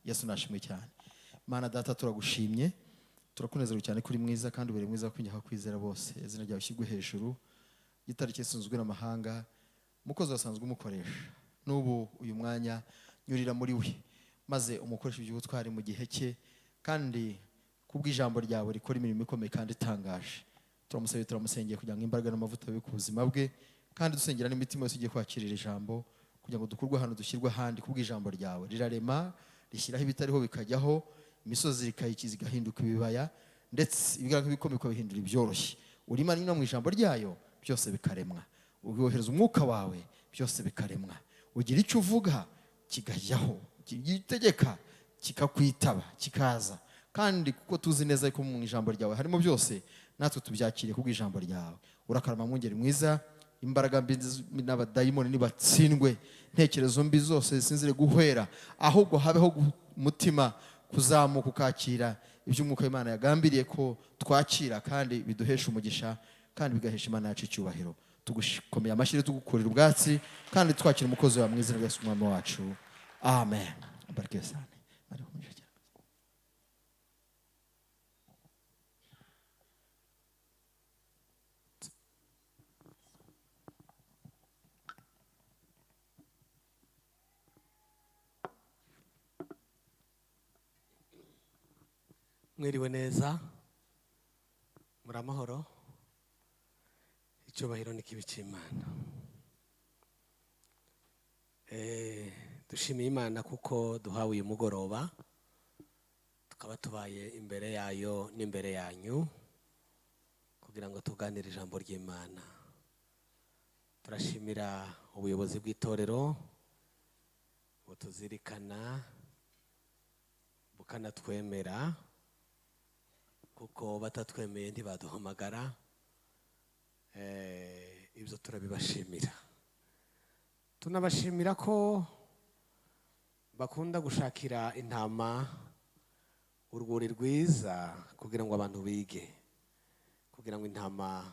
Yesu nashimwe cyane. Mana Data, turagushimye, turakunezerewe cyane kuri mwiza kandi ubere mwiza kwinyaha kwizera bose. Izina ryawe ushyirwe hejuru, gitari cy'esunzwe n'amahanga, umukozi wasanzwe umukoresha n'ubu uyu mwanya, nyurira muri we maze umukoresha iby'ubutwari mu gihe cye, kandi kubw'ijambo ryawe rikora imirimo ikomeye kandi itangaje. Turamusabye, turamusengeye kugira ngo imbaraga n'amavuta bibe ku buzima bwe, kandi dusengera n'imitima yose igiye kwakirira ijambo, kugira ngo dukurwe ahantu dushyirwe ahandi kubw'ijambo ryawe. Rirarema, rishyiraho ibitariho bikajyaho, imisozi ikayikiza igahinduka ibibaya, ndetse ibigaragara nk'ibikomeye ukabihindura ibyoroshye. Urima no mu ijambo ryayo byose bikaremwa, uyohereza umwuka wawe byose bikaremwa, ugira icyo uvuga kikajyaho, utegeka kikakwitaba kikaza. Kandi kuko tuzi neza ko mu ijambo ryawe harimo byose, natwe tubyakiriye kubw'ijambo ryawe. Urakarama mwungeri mwiza, imbaraga mbi n'abadayimoni nibatsindwe, intekerezo mbi zose zisinzire guhwera, ahubwo habeho umutima kuzamuka ukakira iby'umwuka w'Imana yagambiriye ko twakira, kandi biduhesha umugisha kandi bigahesha Imana yacu icyubahiro. Tugukomeye amashyi, tugukurira ubwatsi kandi twakira umukozi wawe mu izina rya Yesu Umwami wacu, amen. Barikiwe cyane. Mwiriwe neza, muri amahoro, icyubahiro ni kibi cy'Imana. Dushimiye Imana kuko duhawe uyu mugoroba, tukaba tubaye imbere yayo n'imbere yanyu kugira ngo tuganire ijambo ry'Imana. Turashimira ubuyobozi bw'itorero butuzirikana bukanatwemera, kuko batatwemeye ntibaduhamagara. Ibyo turabibashimira. Tunabashimira ko bakunda gushakira intama urwuri rwiza kugira ngo abantu bige, kugira ngo intama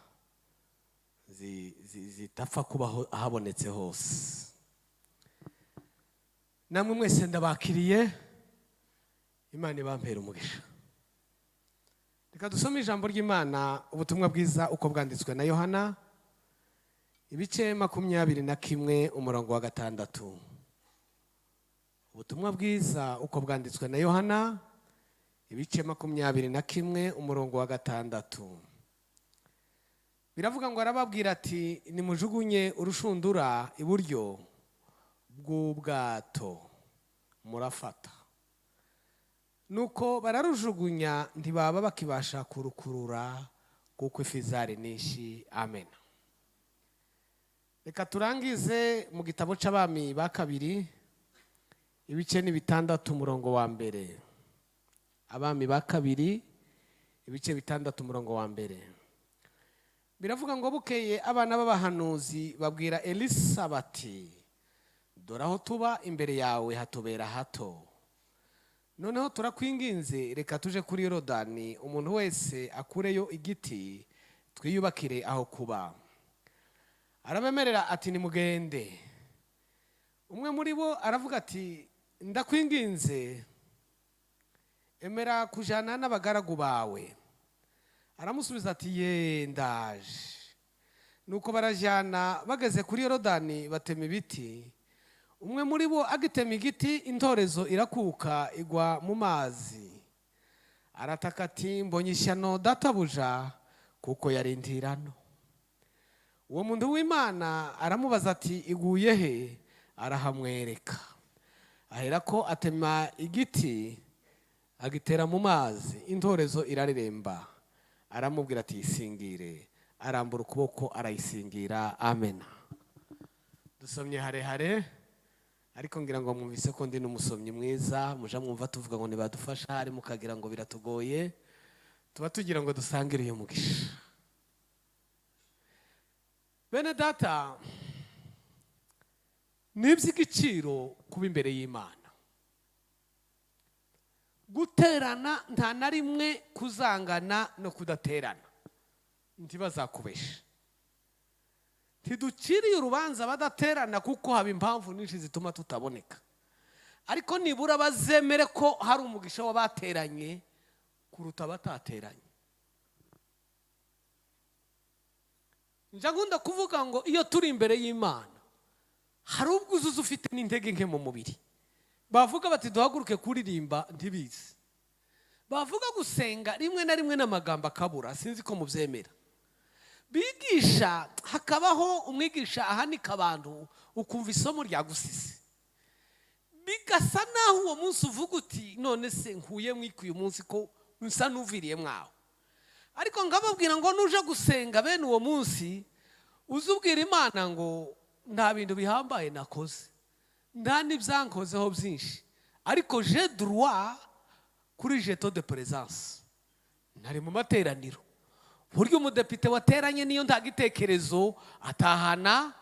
zitapfa kubaho ahabonetse hose. Namwe mwese ndabakiriye, Imana ibampere umugisha. Reka dusome ijambo ry'Imana, ubutumwa bwiza uko bwanditswe na Yohana, ibice 21 umurongo wa 6. Ubutumwa bwiza uko bwanditswe na Yohana, ibice 21 umurongo wa 6. Biravuga ngo arababwira ati nimujugunye urushundura iburyo bw'ubwato murafata. Nuko bararujugunya ntibaba bakibasha kurukurura kuko ifi zari nyinshi. Amen. Reka turangize mu gitabo c'Abami ba kabiri ibice ni 6 umurongo wa 1. Abami ba kabiri ibice 6 umurongo wa 1. Biravuga ngo bukeye abana b'abahanuzi babwira Elisa bati dore aho tuba imbere yawe hatubera hato, noneho turakwinginze reka tuje kuri Yorodani, umuntu wese akureyo igiti twiyubakire aho kuba. Arabemerera ati nimugende. Umwe muri bo aravuga ati ndakwinginze emera kujana n'abagaragu bawe. Aramusubiza ati ye ndaje. Nuko barajana, bageze kuri Yorodani batema ibiti. Umwe muri bo agitema igiti, intorezo irakuka igwa mu mazi. Arataka ati mbonye ishyano databuja, kuko yari intirano. Uwo muntu w'Imana aramubaza ati iguye he? Arahamwereka. Aherako atema igiti agitera mu mazi, intorezo irareremba. Aramubwira ati isingire. Arambura ukuboko arayisingira. Amen. Dusomye harehare, ariko ngira ngo mwumvise ko ndi n'umusomyi mwiza. Muja mwumva tuvuga ngo nibadufasha, hari mukagira ngo biratugoye, tuba tugira ngo dusangire iyo mugisha. Bene data, ni iby'igiciro kuba imbere y'Imana. Guterana nta na rimwe kuzangana no kudaterana, ntibazakubeshe. Ntiduciriye urubanza badaterana kuko haba impamvu nyinshi zituma tutaboneka. Ariko nibura bazemere ko hari umugisha w'abateranye kuruta abatateranye. Njya nkunda kuvuga ngo iyo turi imbere y'Imana hari ubwo uzuza ufite n'intege nke mu mubiri. Bavuga bati duhaguruke kuririmba, ntibizi. Bavuga gusenga rimwe na rimwe n'amagambo akabura, sinzi ko mubyemera. Bigisha hakabaho umwigisha ahanika abantu ukumva isomo ryagusise, bigasa naho uwo munsi uvuga uti none se nkuye mwiki uyu munsi ko nsa n'uviriye mwaho. Ariko nkababwira ngo nuje gusenga bene uwo munsi uzubwira Imana ngo nta bintu bihambaye nakoze, nta n'ibyankozeho byinshi, ariko j'ai droit kuri jeton de présence. Nari mu materaniro, buryo umudepite wateranye niyo nta gitekerezo atahana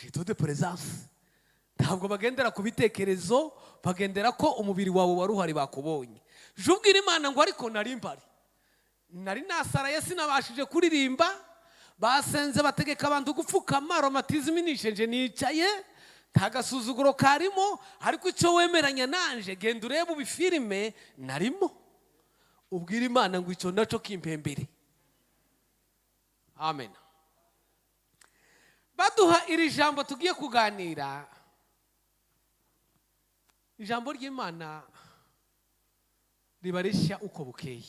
jeton de présence. Ntabwo bagendera ku bitekerezo, bagendera ko umubiri wawe wari uhari bakubonye. Je ubwira Imana ngo ariko nari mpari, nari nasaraye sinabashije kuririmba, basenze bategeka abantu gupfukama, romatizme nishenje nicaye, nta gasuzuguro karimo, ariko icyo wemeranya nanje genda urebe ubifilime narimo. Ubwira Imana ngo icyo naco kimpembere. Amen. Baduha iri jambo tugiye kuganira, ijambo ry'Imana riba rishya uko bukeye.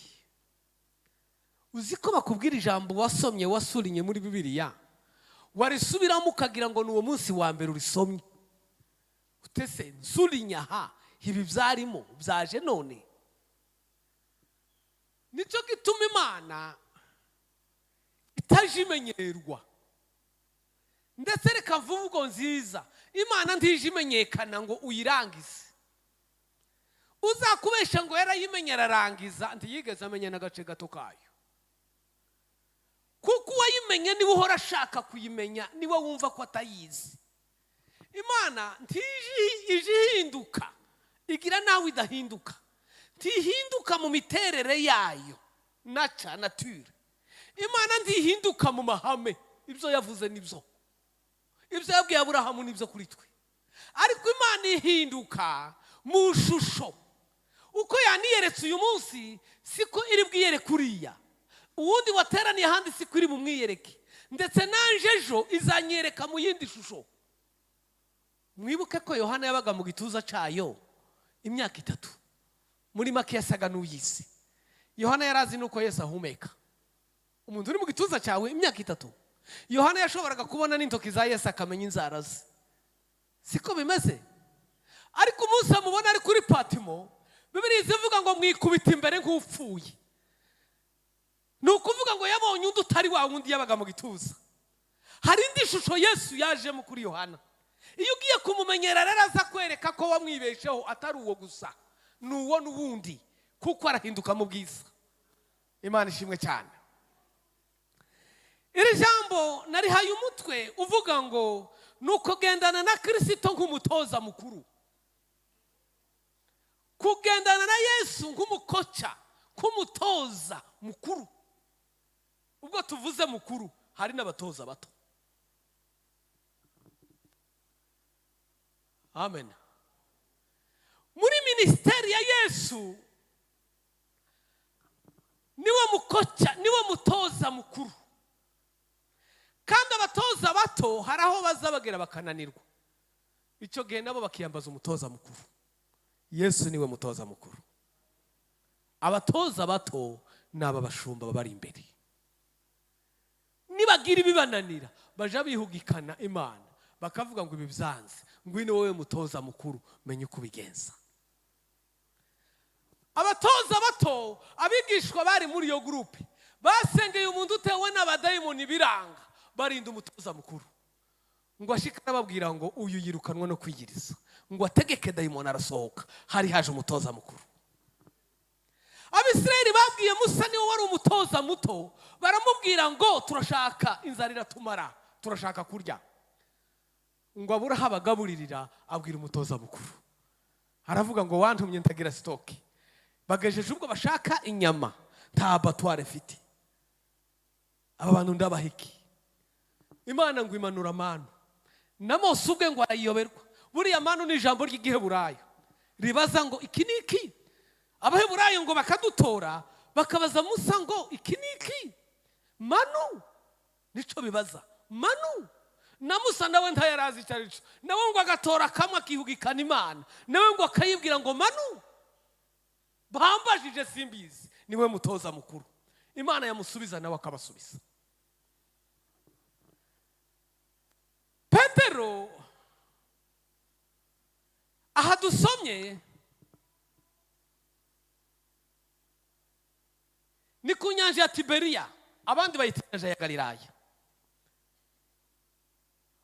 Uzi ko bakubwira ijambo wasomye wasurinye muri Bibiliya, warisubiramo ukagira ngo ni uwo munsi wa mbere urisomye. Utese nsurinya aha, ibi byarimo byaje none. Nicyo gituma Imana itajimenyerwa. Ndetse reka mvugo nziza, Imana ntijimenyekana ngo uyirangize. Uzakubesha ngo yarayimenye ararangiza, ntiyigeze amenya n'agace gato kayo. Kuko uwayimenye niwe uhora ashaka kuyimenya, niwe wumva ko atayizi. Imana ntijihinduka, igira nawe idahinduka. Ntihinduka mu miterere yayo, naca nature. Imana ntihinduka mu mahame, ibyo yavuze nibyo, ibyo yabwiye Aburahamu nibyo kuri twe. Ariko Imana ihinduka mu shusho. Uko yaniyeretse uyu munsi siko iri bwiyereke uriya, uwundi wateraniye ahandi siko iri bumwiyereke, ndetse nanje ejo izanyereka mu yindi shusho. Mwibuke ko Yohana yabaga mu gituza cyayo imyaka 3, muri make yasaga n'uyizi. Yohana yarazi nuko Yesu ahumeka. Umuntu uri mu gituza cyawe imyaka 3, Yohana yashoboraga kubona n'intoki za Yesu akamenya inzara ze. Siko bimeze? Ariko umunsi amubona ari kuri Patimo, Bibiliya ivuga ngo mwikubita imbere nk'upfuye. Ni ukuvuga ngo yabonye undi utari wa wundi yabaga mu gituza. Hari indi shusho Yesu yajemo kuri Yohana. Iyo ugiye kumumenyera rero aza kwereka ko wamwibesheho atari uwo gusa, ni uwo n'uwundi, kuko arahinduka mu bwiza. Imana ishimwe cyane. Iri jambo narihaye umutwe uvuga ngo nuko gendana na Kristo nk'umutoza mukuru, kugendana na Yesu nk'umukoca, nk'umutoza mukuru. Ubwo tuvuze mukuru hari n'abatoza bato. Amen. Muri ministeri ya Yesu niwe mukoca, niwe mutoza mukuru. Kandi abatoza bato hari aho bazabagera bakananirwa, icyo gihe nabo bakiyambaza umutoza mukuru. Yesu niwe mutoza mukuru. Abatoza bato ni aba bashumba bari imbere, nibagira ibibananira baja bihugikana Imana bakavuga ngo ibi byanze, ngwino wowe mutoza mukuru menye uko ubigenza. Abatoza bato abigishwa bari muri iyo groupe basengeye umuntu utewe n'abadayimoni biranga, barinda umutoza mukuru ngo ashike arababwira ngo uyu yirukanwa no kwigiriza, ngo ategeke dayimoni arasohoka. Hari haje umutoza mukuru. Abisirayeli babwiye Musa, niwe wari umutoza muto, baramubwira ngo turashaka, inzara iratumara, turashaka kurya. Ngo abura aho abagaburirira, abwira umutoza mukuru, aravuga ngo wantumye ntagira sitoke, bagejeje ubwo bashaka inyama, nta abatware mfite, aba bantu ndabaha iki? Imana ngo imanura manu, na Mose ubwe ngo arayiyoberwa. Buriya manu ni ijambo ry'igiheburayo. Ribaza ngo iki ni iki? Abaheburayo ngo bakadutora bakabaza Musa ngo iki ni iki? Manu nico bibaza. Manu na Musa nawe ntayarazi icyo ari cyo, nawe ngo agatora kamwe akihugikana Imana, nawe ngo akayibwira ngo manu bambajije simbizi, niwe mutoza mukuru. Imana yamusubiza nawe akabasubiza. Petero aha dusomye ni ku nyanja ya Tiberiya, abandi bayita inyanja ya Galilaya.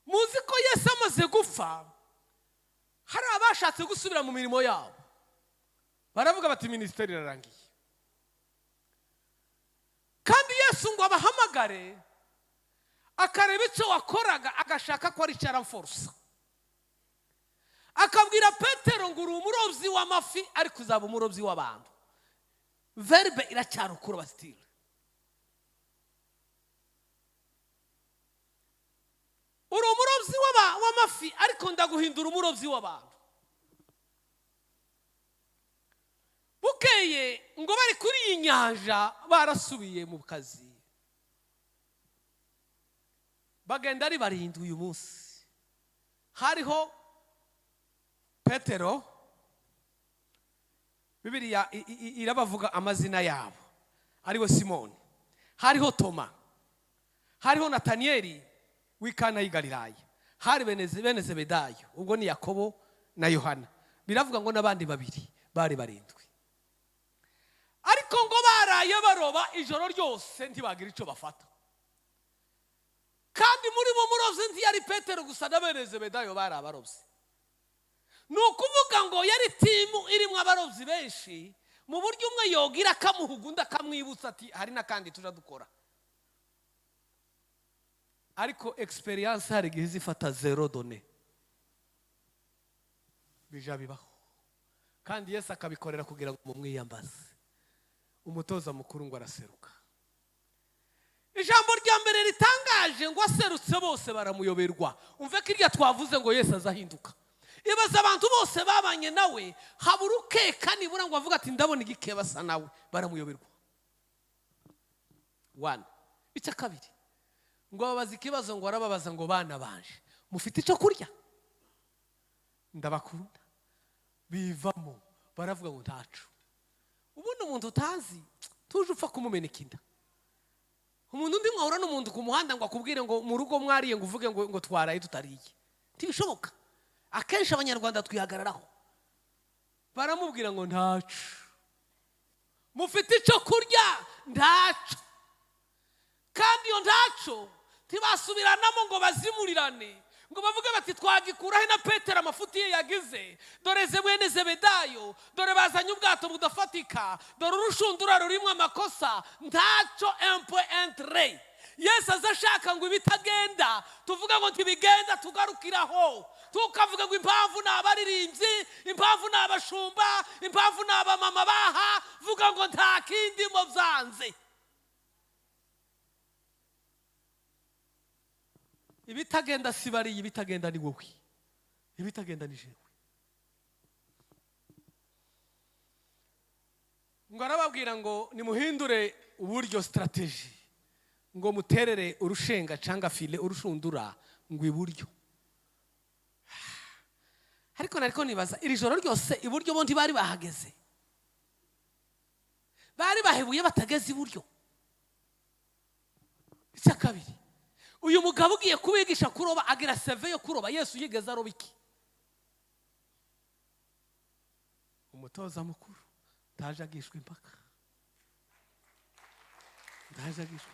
Muzi ko Yesu amaze gupfa hari abashatse gusubira mu mirimo yabo, baravuga bati minisiteri irarangiye. Kandi Yesu ngo abahamagare akareba icyo wakoraga, agashaka ko ari icyo aramforosa. Akabwira Petero ngo uri umurobyi w'amafi ariko uzaba umurobyi w'abantu. Verbe iracyari ukuroba sitire. Uri umurobyi w'amafi ariko ndaguhindura umurobyi w'abantu. Bukeye ngo bari kuri iyi nyanja barasubiye mu kazi, bagenda ari barindwi. Uyu munsi hariho Petero, Bibiliya irabavuga amazina yabo, ariwe Simoni, hariho Toma, hariho Nataniyeli w'i Kana y'i Galilaya, hari bene Zebedayo, ubwo ni Yakobo na Yohana. Biravuga ngo n'abandi babiri bari barindwi. Ariko ngo baraye baroba ijoro ryose ntibagira icyo bafata. Kandi muri bo murobyi ntiyari Petero gusa, na bene Zebedayo bari abarobyi. Ni ukuvuga ngo yari timu irimo abarobyi benshi, mu buryo umwe yogira akamuhuga undi akamwibutsa ati hari n'akandi tuja dukora. Ariko experience hari igihe zifata zero done, bija bibaho. Kandi Yesu akabikorera kugira ngo mumwiyambaze. Umutoza mukuru ngo araseruka. Ijambo rya mbere ritangaje ngo aserutse bose baramuyoberwa. Umve ko irya twavuze ngo Yesu azahinduka. Ibaza abantu bose babanye nawe, habura ukeka nibura ngo avuga ati ndabona igikeba asa nawe, baramuyoberwa. One. Icya kabiri ngo babaza ikibazo, ngo arababaza ngo bana banje mufite icyo kurya? Ndabakunda. Bivamo baravuga ngo ntacu. Ubundi umuntu utazi tuje upfa kumumeneka inda. Umuntu undi mwahura n'umuntu ku muhanda ngo akubwire ngo mu rugo mwariye, ngo uvuge ngo twaraye tutariye, ntibishoboka. Akenshi Abanyarwanda twihagararaho. Baramubwira ngo ntacu. Mufite icyo kurya? Ntacu. Kandi iyo ntacu ntibasubiranamo ngo bazimurirane, ngo bavuge bati twagikurahe na Petero amafuti ye yagize, dore bene Zebedayo, dore bazanye ubwato budafatika, dore urushundura rurimo amakosa, ntaco 1.3. Yesu azashaka ngo ibitagenda tuvuga ngo ntibigenda, tugarukiraho tukavuga ngo impamvu ni abaririmbyi, impamvu ni abashumba, impamvu ni abamama baha, vuga ngo nta kindi mo byanze. Ibitagenda si bariya, ibitagenda ni wowe, ibitagenda ni jewe. Ngo arababwira ngo nimuhindure uburyo strategy, ngo muterere urushenga cyangwa file urushundura ngo iburyo. Ariko nariko nibaza iri joro ryose iburyo bo ntibari bahageze, bari bahebuye batageze iburyo. Icya kabiri, uyu mugabo ugiye kubigisha kuroba agira seve yo kuroba. Yesu yigeze aroba iki? Umutoza mukuru ndaje agishwa impaka, ndaje agishwa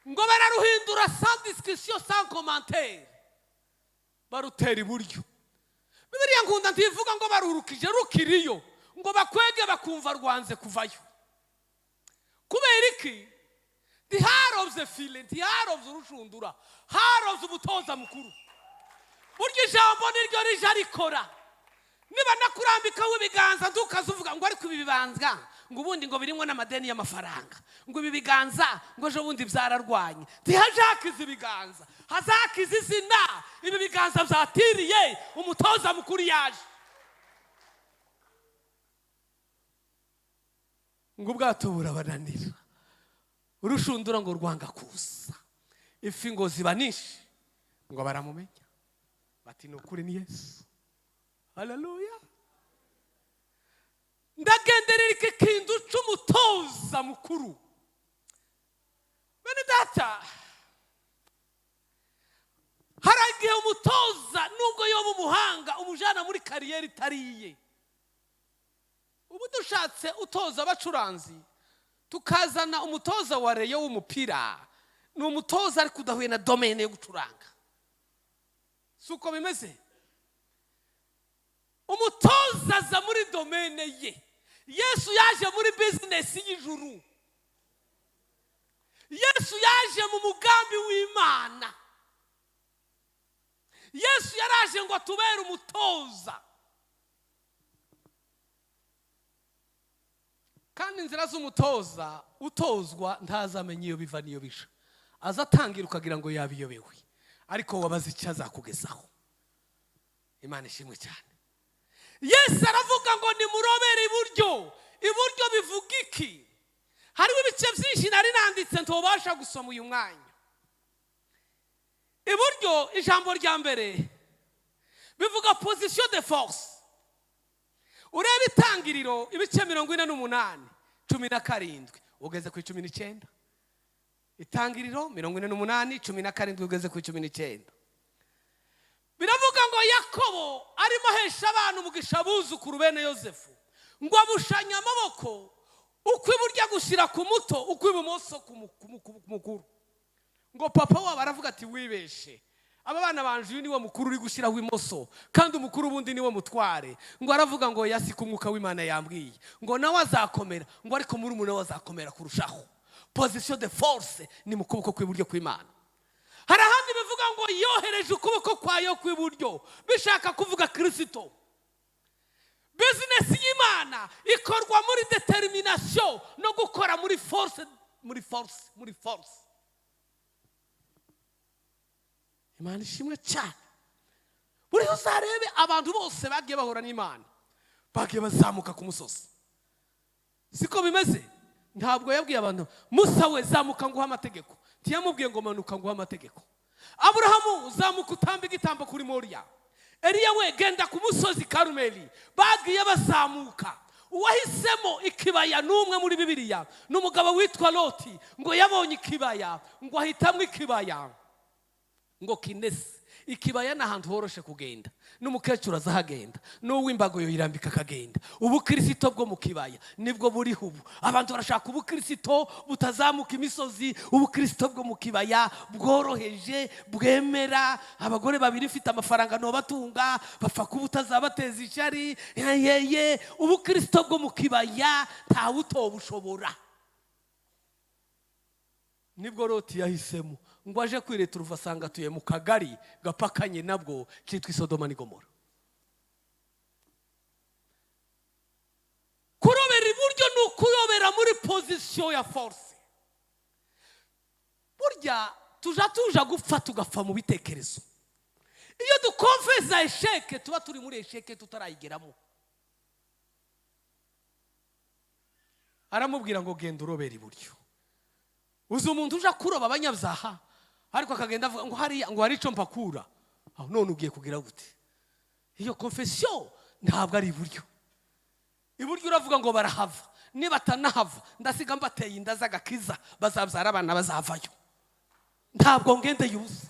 ngo bararuhindura sans discussion sans commentaire, barutera iburyo. Bibiliya nkunda ntivuga ngo barurukije rukiriyo, ngo bakwege bakumva rwanze kuvayo. Kubera iki? Ntiharovye file, ntiharovye urushundura, harovye umutoza mukuru. Burya ijambo niryo rije rikora. Niba nakurambikaho ibiganza ntukazuvuga ngo ariko ibi bibanza ngo ubundi ngo birimo n'amadeni y'amafaranga, ngo ibi biganza ngo ejo bundi byararwanye. Ntihajakiza ibiganza, hazakiza izina. Ibi biganza byatiriye umutoza mukuru yaje. Ngo ubwato burabananira, urushundura ngo rwanga kuza, ifi ngo ziba nyinshi, ngo baramumenya bati ni ukuri ni Yesu. Haleluya. Ndagenderera iki kintu c'umutoza mukuru. Bene data, hari igihe umutoza nubwo yoba umuhanga umujana muri carrière itariye. Ubu dushatse utoza abacuranzi, tukazana umutoza wa Rayon w'umupira, ni umutoza ariko udahuye na domaine yo gucuranga. Si uko bimeze? Umutoza aza muri domaine ye. Yesu yaje muri business y'ijuru. Yesu yaje mu mugambi w'Imana. Yesu yaraje ngo atubere umutoza. Kandi inzira z'umutoza utozwa ntazamenye iyo biva n'iyo bija. Azatangira ukagira ngo yabiyobewe, ariko wabaza icyo azakugezaho. Imana ishimwe cyane. Yesu aravuga ngo nimurobere iburyo. Iburyo bivuga iki? Hariho ibice byinshi nari nanditse ntobasha gusoma uyu mwanya. Iburyo, ijambo rya mbere bivuga position de force. Urebe Itangiriro ibice 48 17 ugeze ku 19. Itangiriro 48 17 ugeze ku 19. Biravuga ngo Yakobo arimo ahesha abantu umugisha abuzukuru bene Yosefu, ngo abushanye amaboko, uko iburyo agushyira ku muto, uko ibumoso ku mukuru. Ngo papa wabo aravuga ati wibeshe, aba bana banje uyu niwe mukuru uri gushyiraho imoso, kandi umukuru ubundi niwe mutware. Ngo aravuga ngo yasi ku mwuka w'Imana yambwiye ngo nawe azakomera, ngo ariko muri umuntu we azakomera kurushaho. Position de force ni mu kuboko kw'iburyo kw'Imana. Hari ahandi bivuga ngo yohereje ukuboko kwayo kw'iburyo, bishaka kuvuga Kristo. Business y'Imana ikorwa muri determination no gukora muri force, muri force, muri force. Imana ishimwe cyane. Buri uzarebe abantu bose bagiye bahura n'Imana, bagiye bazamuka ku musozi. Siko bimeze? Ntabwo yabwiye abantu Musa we zamuka nguha amategeko, ntiyamubwiye ngo manuka nguha amategeko. Aburahamu zamuka utambe igitambo kuri Moriya. Eliya we genda ku musozi Karumeli. Bagiye bazamuka. Uwahisemo ikibaya n'umwe muri Bibiliya ni umugabo witwa Loti, ngo yabonye ikibaya ngo ahitamwe ikibaya ngo kinese. Ikibaya ni ahantu horoshe kugenda, n'umukecuru azahagenda, n'uw'imbago yoyirambika akagenda. Ubukirisito bwo mu kibaya nibwo buriho ubu. Abantu barashaka ubukirisito butazamuka imisozi, ubukirisito bwo mu kibaya bworoheje, bwemera abagore babiri ufite amafaranga ntobatunga, bapfa kuba utazabateza ishyari. Yeye ubukirisito bwo mu kibaya ntawutobushobora. Nibwo Loti yahisemo ngo aje kwireta uruva asanga atuye mu kagari gapakanye nabwo kitwa Sodoma ni Gomora. Kurobera iburyo ni ukurobera muri position ya force. Burya tuja gupfa tugapfa mu bitekerezo. Iyo dukonfesa esheke tuba turi muri esheke tutarayigeramo. Aramubwira ngo genda urobera iburyo. Uzi umuntu uja kuroba abanyabyaha ariko akagenda avuga ngo hariya ngo hari ico mpakura. Aho none ugiye kugira gute? Iyo confession ntabwo ari iburyo. Iburyo uravuga ngo barahava, niba batanahava ndasiga mbateye inda z'agakiza, bazabyara abana bazavayo. Ntabwo ngende yuza,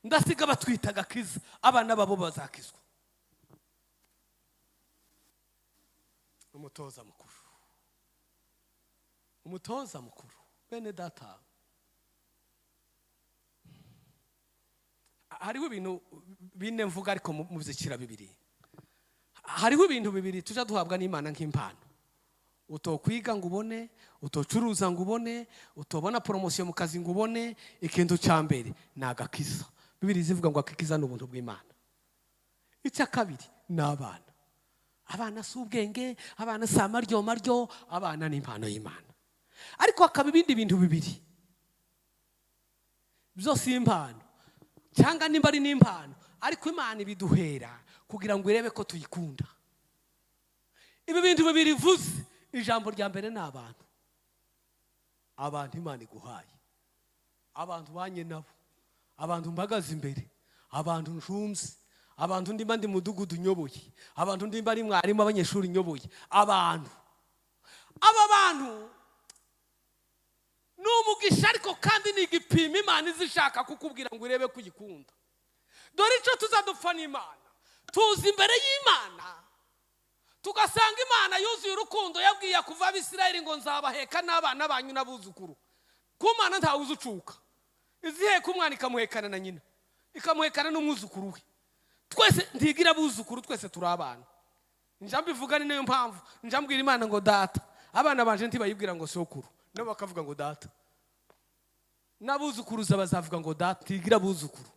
ndasiga batwita agakiza, abana babo bazakizwa. Umutoza mukuru, umutoza mukuru. Bene data, hariho ibintu bine mvuga ariko mubyikira bibiri. Hariho ibintu bibiri tuja duhabwa n'Imana nk'impano. Utokwiga ngo ubone, utocuruza ngo ubone, utobona promotion mu kazi ngo ubone. Ikintu cya mbere ni agakiza. Bibiri zivuga ngo agakiza ni ubuntu bw'Imana. Icya kabiri ni abana. Abana si ubwenge, abana si amaryo maryo, abana ni impano y'Imana. Ariko hakaba ibindi bintu bibiri byose impano, cyangwa nimba ari n'impano, ariko Imana ibiduhera kugira ngo irebe ko tuyikunda. Ibi bintu bibiri bivuze Ijambo rya mbere ni abantu. Abantu Imana iguhaye, abantu banye nabo, abantu mbagaze imbere, abantu nshunze, abantu ndimba ndi mudugudu nyoboye, abantu ndimba ari mwarimu abanyeshuri nyoboye, abantu aba bantu ni umugisha, ariko kandi ni igipimo Imana izishaka kukubwira ngo irebe ko uyikunda. Dore icyo tuzadupfa n'Imana, tuza imbere y'Imana tugasanga Imana yuzuye urukundo, yabwiye kuva Abisirayeli ngo nzabaheka n'abana banyu n'abuzukuru. Ku Mana ntawe uzucuka, iziheka umwana ikamuhekana na nyina, ikamuhekana n'umwuzukuru we. Twese ntigira abuzukuru, twese turi abana. Njya mbivuga, ni nayo mpamvu njya mbwira Imana ngo data, abana banje ntibayibwira ngo sokuru, nabo bakavuga ngo data, n'abuzukuruza bazavuga ngo data. Ntigira abuzukuru,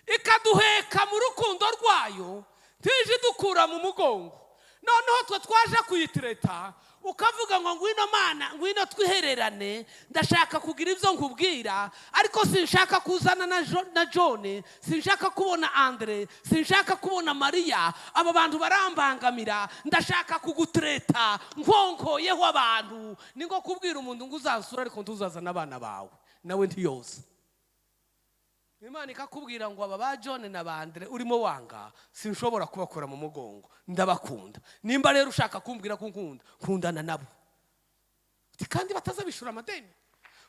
ikaduheka mu rukundo rwayo, ntije idukura mu mugongo. Noneho twe twaje kuyitireta, ukavuga ngo ngwino Mana, ngwino twihererane, ndashaka kugira ibyo nkubwira, ariko sinshaka kuzana na John, sinshaka kubona Andre, sinshaka kubona Mariya, aba bantu barambangamira, ndashaka kugutreta nkonkoyeho abantu. Ni nko kubwira umuntu ngo uzansura ariko ntuzazana abana bawe, nawe ntiyoza. Imana ikakubwira ngo aba ba John na ba Andre urimo wanga, sinshobora kubakora mu mugongo, ndabakunda. Nimba rero ushaka kumbwira ko nkunda, nkundana nabo. Uti kandi batazabishura amadeni,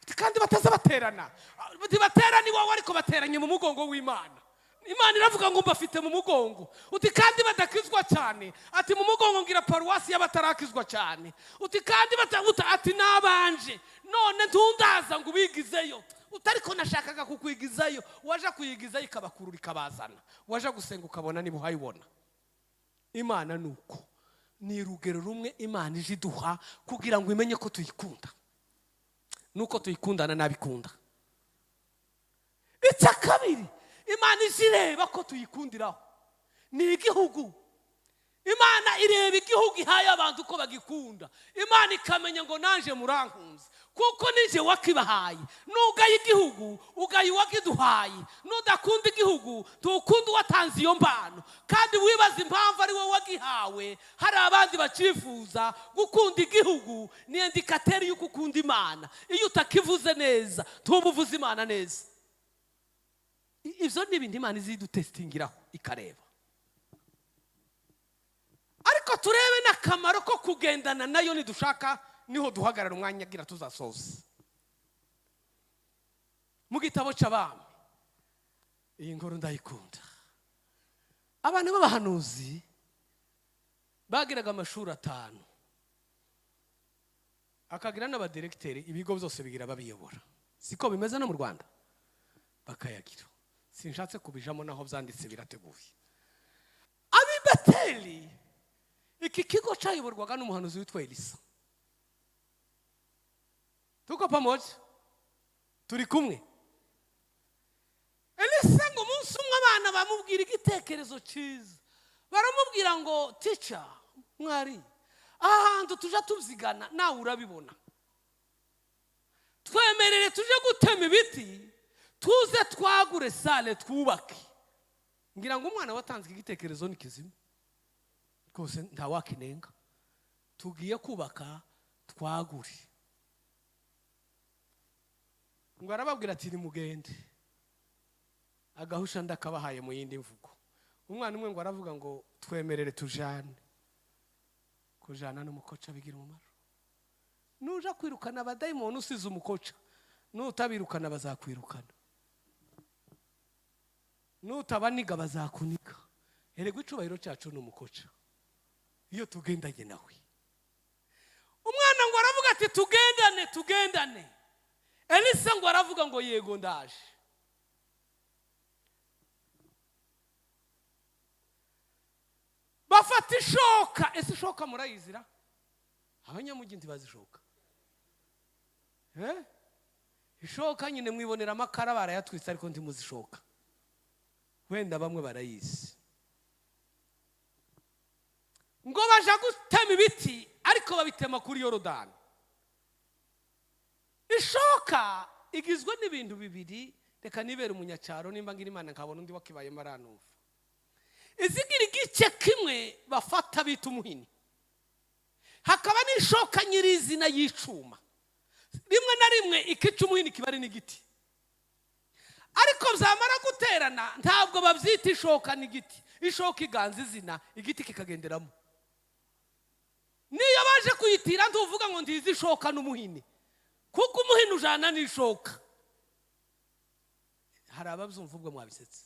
uti kandi batazabaterana, uti baterana iwawe ariko bateranye mu mugongo w'Imana. Imana iravuga ngo mbafite mu mugongo. Uti kandi badakizwa cyane, ati mu mugongo ngira paruwasi y'abatarakizwa cyane. Uti kandi batabuta, ati nabanje none ntundaza ngo ubigizeyo. Utariko nashakaga kukwigizayo, waje kuyigizayo ikabakurura ikabazana, waje gusenga ukabona niba uhayibona. Imana nuko ni urugero rumwe Imana ije iduha kugira ngo imenye ko tuyikunda, nuko tuyikundana n'abikunda. Icya kabiri Imana ije ireba ko tuyikundiraho ni igihugu. Imana ireba igihugu ihaye abantu ko bagikunda. Imana ikamenya ngo nanje murankunze kuko nije wakibahaye. Nugaye igihugu ugaye wakiduhaye, nudakunda igihugu tukunda uwatanze iyo mbano. Kandi wibaza impamvu ari wowe wagihawe, hari abandi bacifuza. Gukunda igihugu ni indikateri y'uko ukunda Imana. Iyo utakivuze neza ntubuvuze Imana neza. Ivyo ni ibintu Imana izidutestingiraho ikareba. Ariko turebe n'akamaro ko kugendana nayo nidushaka, niho duhagarara umwanya agira tuzasoza. Mu gitabo c'Abami, iyi nkuru ndayikunda. Abantu b'abahanuzi bagiraga amashuri 5, akagira n'abadirekiteri, ibigo byose bigira babiyobora. Siko bimeze no mu Rwanda, bakayagira. Sinshatse kubijamo naho byanditse birateguye. Ab'i Beteli, iki kigo cyayoborwaga n'umuhanuzi witwa Elisa. Tuko pamoja? Turi kumwe. Elisa ngo umunsi umwe abana bamubwira igitekerezo cyiza, baramubwira ngo teacher, mwari, aha hantu tuja tubyigana nawe urabibona, twemerere tuje gutema ibiti, tuze twagure sale twubake. Ngira ngo umwana watanze igitekerezo ni kizima rwose, ntawakinenga. Tugiye kubaka twagure. Ngo arababwira ati nimugende, agahusha ndakabahaye mu yindi mvugo. Umwana umwe ngo aravuga ngo twemerere tujane. Kujana n'umukoca bigira umumaro. Nuja kwirukana abadayimoni usize umukoca, nutabirukana bazakwirukana, nutabaniga bazakuniga. Erega icubahiro cyacu ni umukoca iyo tugendanye nawe. Umwana ngo aravuga ati tugendane, tugendane. Elisa ngo aravuga ngo yego ndaje. Bafata ishoka. Ese ishoka murayizira? Abanyamugi ntibazishoka. Ishoka nyine mwibonera amakara barayatwitse ariko ntimuzishoka. Wenda bamwe barayizi. Ngo baja gutema ibiti ariko babitema kuri Yorodani. Ishoka igizwe n'ibintu bibiri. Reka nibere umunyacyaro nimba ngira Imana nkabona undi wakibaye maranumva. Izigira igice kimwe bafata bita umuhini, Hakaba n'ishoka nyirizina y'icuma. Rimwe na rimwe ikica umuhini kiba ari n'igiti, ariko byamara guterana ntabwo babyita ishoka n'igiti. Ishoka iganza izina, igiti kikagenderamo. Niyo baje kuyitira ntuvuga ngo ntizi ishoka n'umuhini, kuko umuhini ujana n'ishoka. Hari ababyumva ubwo mwabisetse,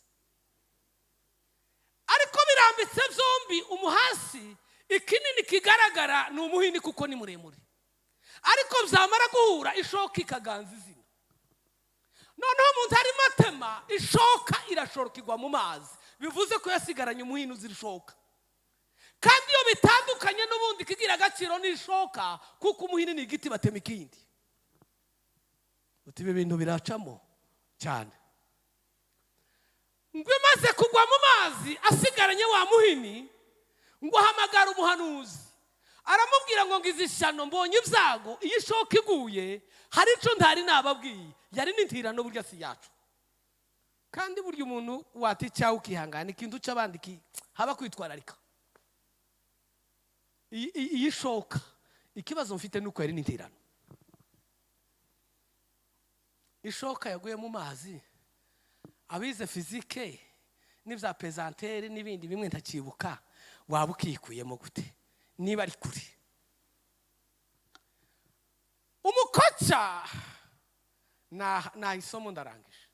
ariko birambitse byombi umuhasi, ikinini kigaragara ni umuhini kuko ni muremure, ariko byamara guhura ishoka ikaganza izina. Noneho umuntu arimo atema, ishoka irashoroka igwa mu mazi, bivuze ko yasigaranye umuhini uzira ishoka. Kandi iyo bitandukanye n'ubundi kigira agaciro n'ishoka, kuko umuhini ni igiti batema ikindi. Uti ibi bintu biracamo cyane. Ngo imaze kugwa mu mazi asigaranye wa muhini, ngo ahamagara umuhanuzi aramubwira ngo ngize ishyano, mbonye ibyago, iyi shoka iguye hari icyo ntari nababwiye, yari n'intirano burya si yacu. Kandi burya umuntu wata icyawe ukihangana, ikintu cy'abandi haba kwitwararika. Iyi shoka ikibazo mfite nuko yari n'intirano. Ishoka yaguye mu mazi, abize fizike n'ibya pesanteur n'ibindi bimwe ntakibuka, waba ukikuyemo gute niba ari kure? Umukoca na isomo ndarangije,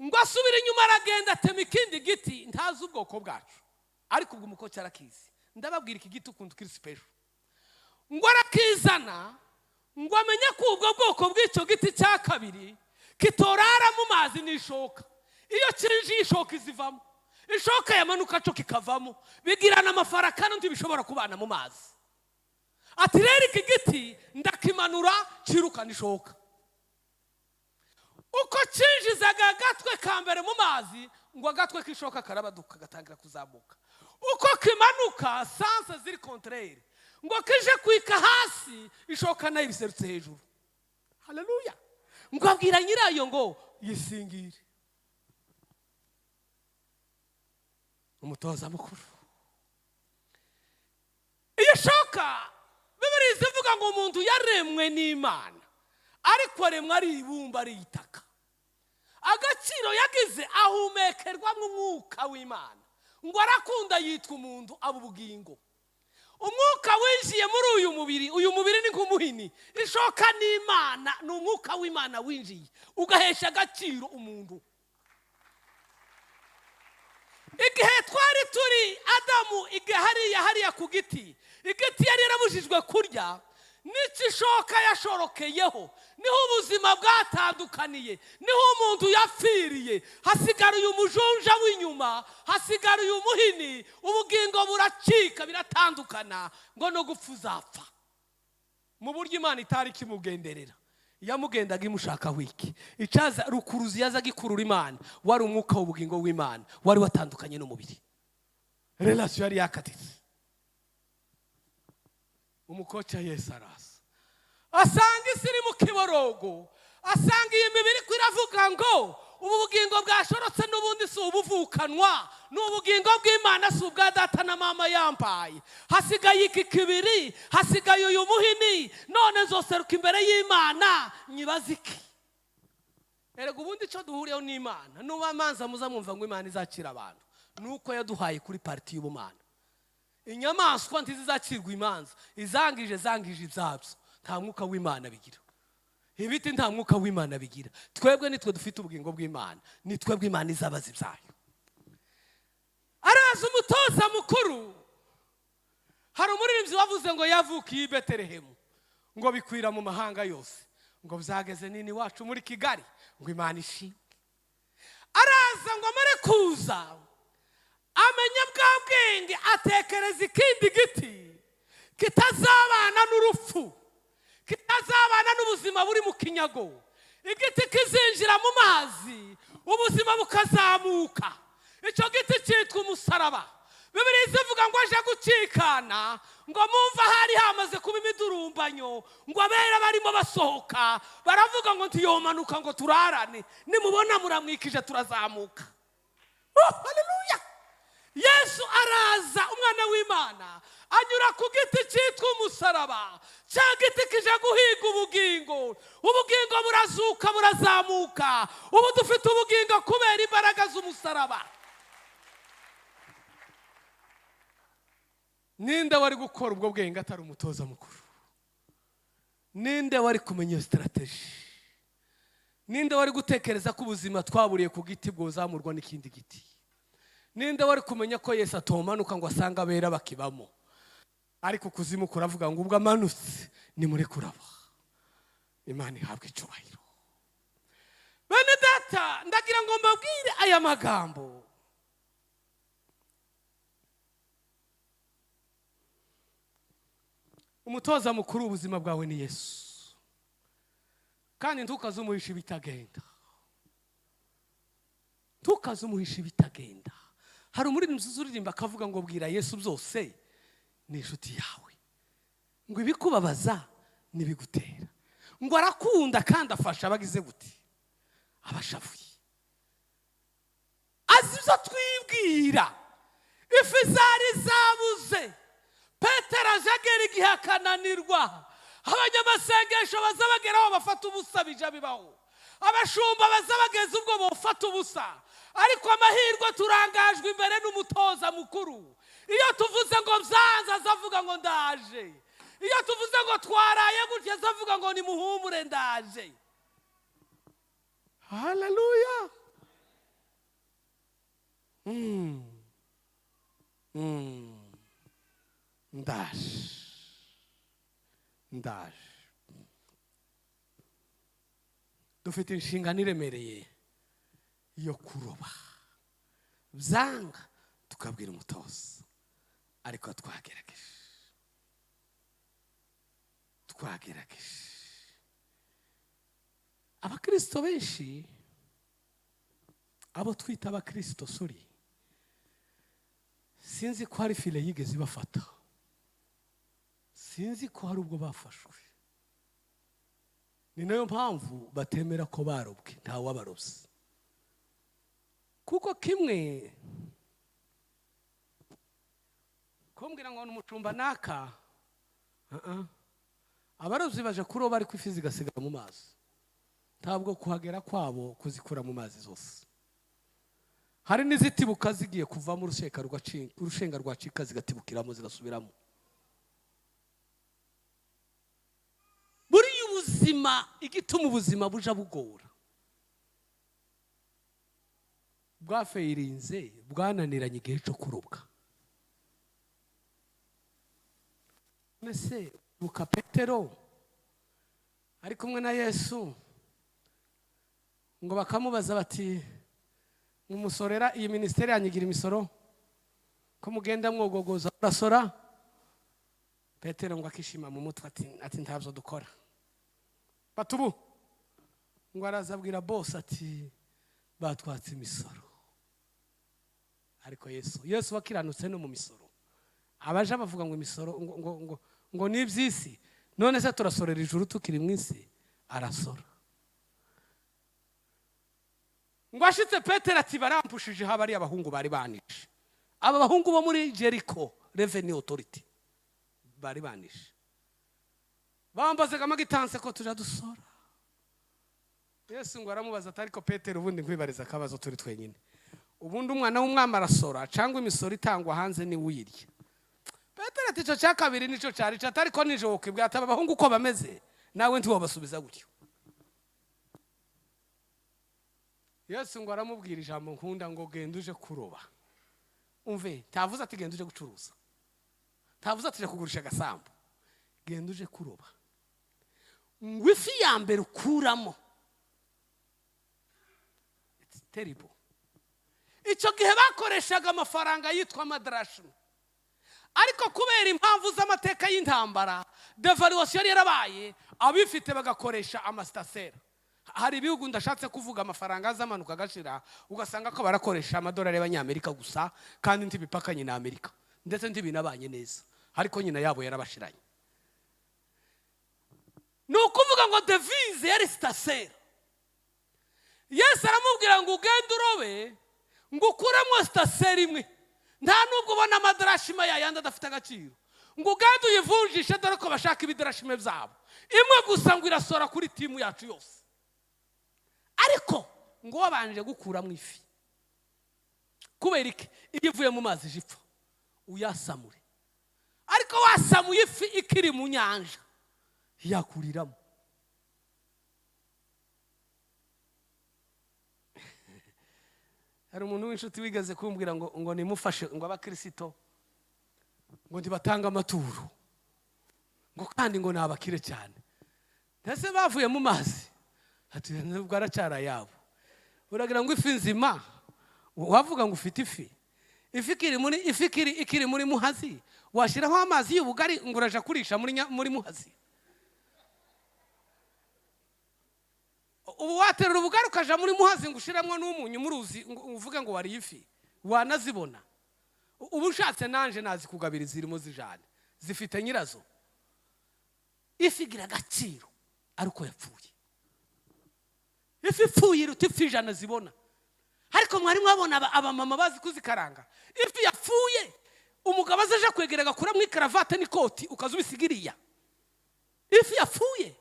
ngo asubire inyuma aragenda atema ikindi giti ntazi ubwoko bwacu, ariko ubwo umukoca arakizi. Ndababwira iki giti ukuntu kiri special. Ngo arakizana, ngo amenye ko ubwo bwoko bw'icyo giti cya kabiri kitorara mu mazi n'ishoka. Iyo kinjiye ishoka izivamo, ishoka yamanuka cyo kikavamo, bigirana amafaraka ntibishobora kubana mu mazi. Ati rero iki giti ndakimanura kirukana ishoka. Uko cinjizaga agatwe ka mbere mu mazi, ngo agatwe k'ishoka karabaduka gatangira kuzamuka. Uko kimanuka sens ziri contraire, ngo kije kwika hasi, ishoka nayo ibiserutse hejuru. Haleluya! Ngo abwira nyirayo ngo yisingire. Umutoza mukuru. Iyo shoka Bibiliya ivuga ngo umuntu yaremwe n'Imana, ariko aremwa ari ibumba, ari itaka. Agaciro yagize ahumekerwa mw'umwuka w'Imana, ngo arakunda yitwa umuntu aba ubugingo. Umwuka winjiye muri uyu mubiri, uyu mubiri ni nk'umuhini. Ishoka n'Imana ni umwuka w'Imana winjiye ugahesha agaciro umuntu. Igihe twari turi Adamu, igihe hariya ku giti, igiti yari yarabujijwe kurya, n'icyo ishoka yashorokeyeho, niho ubuzima bwatandukaniye, niho umuntu yapfiriye. Hasigara uyu mujunja w'inyuma, hasigara uyu muhini, ubugingo buracika biratandukana, ngo no gupfa uzapfa. Mu buryo Imana itari ikimugenderera, yamugendaga imushaka wiki icaza rukuruzi yazaga ikurura Imana, wari umwuka w'ubugingo w'Imana wari watandukanye n'umubiri. Relation yari yakatitse. Umukoca Yesu araza asanga isi iri mu kiborogo, asanga iyi mibiri ko iravuga ngo ubu bugingo bwashorotse n'ubundi si ubuvukanwa, ni ubugingo bw'Imana, si ubwa data na mama yambaye. Hasigaye iki kibiri, hasigaye uyu muhini, none nzoseruka imbere y'Imana nyibaze iki? Erega ubundi icyo duhuriyeho n'Imana, nuba amanza muzamwumva ngo Imana izakira abantu, nuko yaduhaye kuri parti y'ubumana. Inyamaswa ntizizacirwa imanza, izangije zangije ibyabyo, nta mwuka w'Imana bigira. Ibiti nta mwuka w'Imana bigira. Twebwe nitwe dufite ubugingo bw'Imana, ni twebwe Imana izabaza ibyayo. Araza umutoza mukuru. Hari umuririmbyi wavuze ngo yavukiye i Betelehemu, ngo bikwira mu mahanga yose, ngo byageze nini wacu muri Kigali, ngo Imana ishimwe. Araza ngo amare kuza amenya bwa bwenge, atekereza ikindi giti kitazabana n'urupfu, kitazabana n'ubuzima buri mu kinyago, igiti kizinjira mu mazi ubuzima bukazamuka. Icyo giti cyitwa umusaraba. Bibiliya ivuga ngo aje gucikana, ngo mumva hari hamaze kuba imidurumbanyo, ngo abera barimo basohoka baravuga ngo ntiyomanuka ngo turarane, nimubona muramwikije turazamuka. Oh, haleluya! Yesu araza, umwana w'Imana, anyura ku giti cyitwa umusaraba. Cya giti kije guhiga ubugingo, ubugingo burazuka, burazamuka. Ubu dufite ubugingo kubera imbaraga z'umusaraba. Ninde wari gukora ubwo bwenge atari umutoza mukuru? Ninde wari kumenya iyo strategy? Ninde wari gutekereza ko ubuzima twaburiye ku giti bwozamurwa n'ikindi giti? Ninde wari kumenya ko Yesu atomanuka ngo asange abera bakibamo? Ariko kuzimu kuravuga ngo ubwo amanutse ni muri kuraba. Imana ihabwe icyubahiro. Bene data, ndagira ngo mbabwire aya magambo. Umutoza mukuru w'ubuzima bwawe ni Yesu, kandi ntukazumuhisha ibitagenda. Ntukazumuhisha ibitagenda. Hari umuririmbyi uririmba akavuga ngo bwira Yesu byose ni inshuti yawe, ngo ibikubabaza nibigutera, ngo arakunda kandi afasha abagize gute, abashavuye. Azi ibyo twibwira. Ifi zari zabuze, Petero ajagera igihe akananirwa. Abanyamasengesho baza bageraho bafata ubusa, bija bibaho. Abashumba baza bageze ubwo bofata ubusa. Ariko amahirwe turangajwe imbere n'umutoza mukuru. Iyo tuvuze ngo byanze azavuga ngo ndaje. Iyo tuvuze ngo twaraye gutya azavuga ngo nimuhumure ndaje. Haleluya. Ndaje. Ndaje. Dufite inshingano iremereye yo kuroba. Byanga tukabwira umutoza, ariko twagerageje. Twagerageje. Abakristo benshi, abo twita abakristo, sorry, sinzi ko hari file yigeze ibafata, sinzi ko hari ubwo bafashwe. Ni nayo mpamvu batemera ko barobwe, nta wabarobye. Kuko kimwe kumbwira ngo n'umucumba naka, abarobyi baje kuroba ariko ifi zigasigara mu mazi. Ntabwo kuhagera kwabo kuzikura mu mazi zose. Hari n'izitibuka zigiye kuva mu urushenga rwacika zigatibukiramo zigasubiramo. Buri ubuzima, igituma ubuzima buja bugora, bwafeirinze, bwananiranye igihe cyo kurobwa. Nese buka Petero ari kumwe na Yesu, ngo bakamubaza bati mumusorera iyi ministeri yanyigira imisoro, ko mugenda mwogogoza urasora? Petero ngo akishima mu mutwe ati ntabyo dukora. Batubu ngo arazabwira boss ati batwatse imisoro. Ariko Yesu wakiranutse no mu misoro. Abaje bavuga ngo imisoro ngo ngo ngo ngo ni iby'isi, none se turasorera ijuru tukiri mu isi? Arasora. Ngo ashitse Petero ati barampushije haba ari abahungu bari banishe. Aba bahungu bo muri Jericho Revenue Authority bari banishe. Bambazaga amagitanse ko tuja dusora. Yesu ngo aramubaza ati ariko Petero ubundi nkwibariza akabazo turi twenyine. Ubundi umwana w'umwami arasora cyangwa imisoro itangwa hanze ni uyirya? Petero ati ico cya kabiri nico cyari cyo, ariko nijoro kwibwira ati aba bahungu uko bameze nawe ntiwabasubiza gutyo. Yesu ngo aramubwira ijambo nkunda ngo genda uje kuroba. Umve, tavuze ati genda uje gucuruza, tavuze ati kugurisha agasambu, genda uje kuroba. Ngo ifi ya mbere ukuramo, it's terrible. Icyo gihe bakoreshaga amafaranga yitwa amadrashmu, ariko kubera impamvu z'amateka y'intambara, devaluation yari yarabaye, abifite bagakoresha amastasera. Hari ibihugu ndashatse kuvuga amafaranga azamanuka agashira, ugasanga ko barakoresha amadolari y'abanyamerika gusa, kandi ntibipakanye na Amerika, ndetse ntibinabanye neza, ariko nyina yabo yarabashiranye. Ni ukuvuga ngo devise yari stasera. Yesu aramubwira ngo ugende urobe, ngo ukuremo stasera imwe. Nta nubwo ubona amadarashima yayandi adafite agaciro ngo ugende uyivunjishe, dore ko bashaka ibidarashime byabo. Imwe gusa ngo irasora kuri timu yacu yose. Ariko ngo wabanje gukuramo ifi, kubera iki? Iyo ivuye mu mazi ijipfa uyasamure, ariko wasamuye ifi ikiri mu nyanja yakuriramo. Hari umuntu w'inshuti wigeze kumbwira ngo nimufashe ngo abakirisito ngo ntibatanga amaturo, ngo kandi ngo ni abakire cyane. Ndetse bavuye mu mazi, ati nubwo aracyari ayabo. Uragira ngo ifi nzima wavuga ngo ufite ifi, ifi ikiri muri Muhazi, washyiraho amazi y'ubugari ngo uraja kurisha muri Muhazi. Ubu waterura ubugari ukaja muri Muhazi ngo ushiramwo n'umunyu muruzi ngo uvuge ngo wariye ifi, wanazibona. Ubu ushatse nanje nazikugabira zirimo zijane, zifite nyirazo. Ifi igira agaciro ariko yapfuye. Ifi ipfuye iruta ifi 100 zibona. Ariko mwari mwabona abamama bazi kuzikaranga. Ifi yapfuye umugabo azaje kwegera agakuramo ikaravate n'ikoti ukazubisigiriya. Ifi yapfuye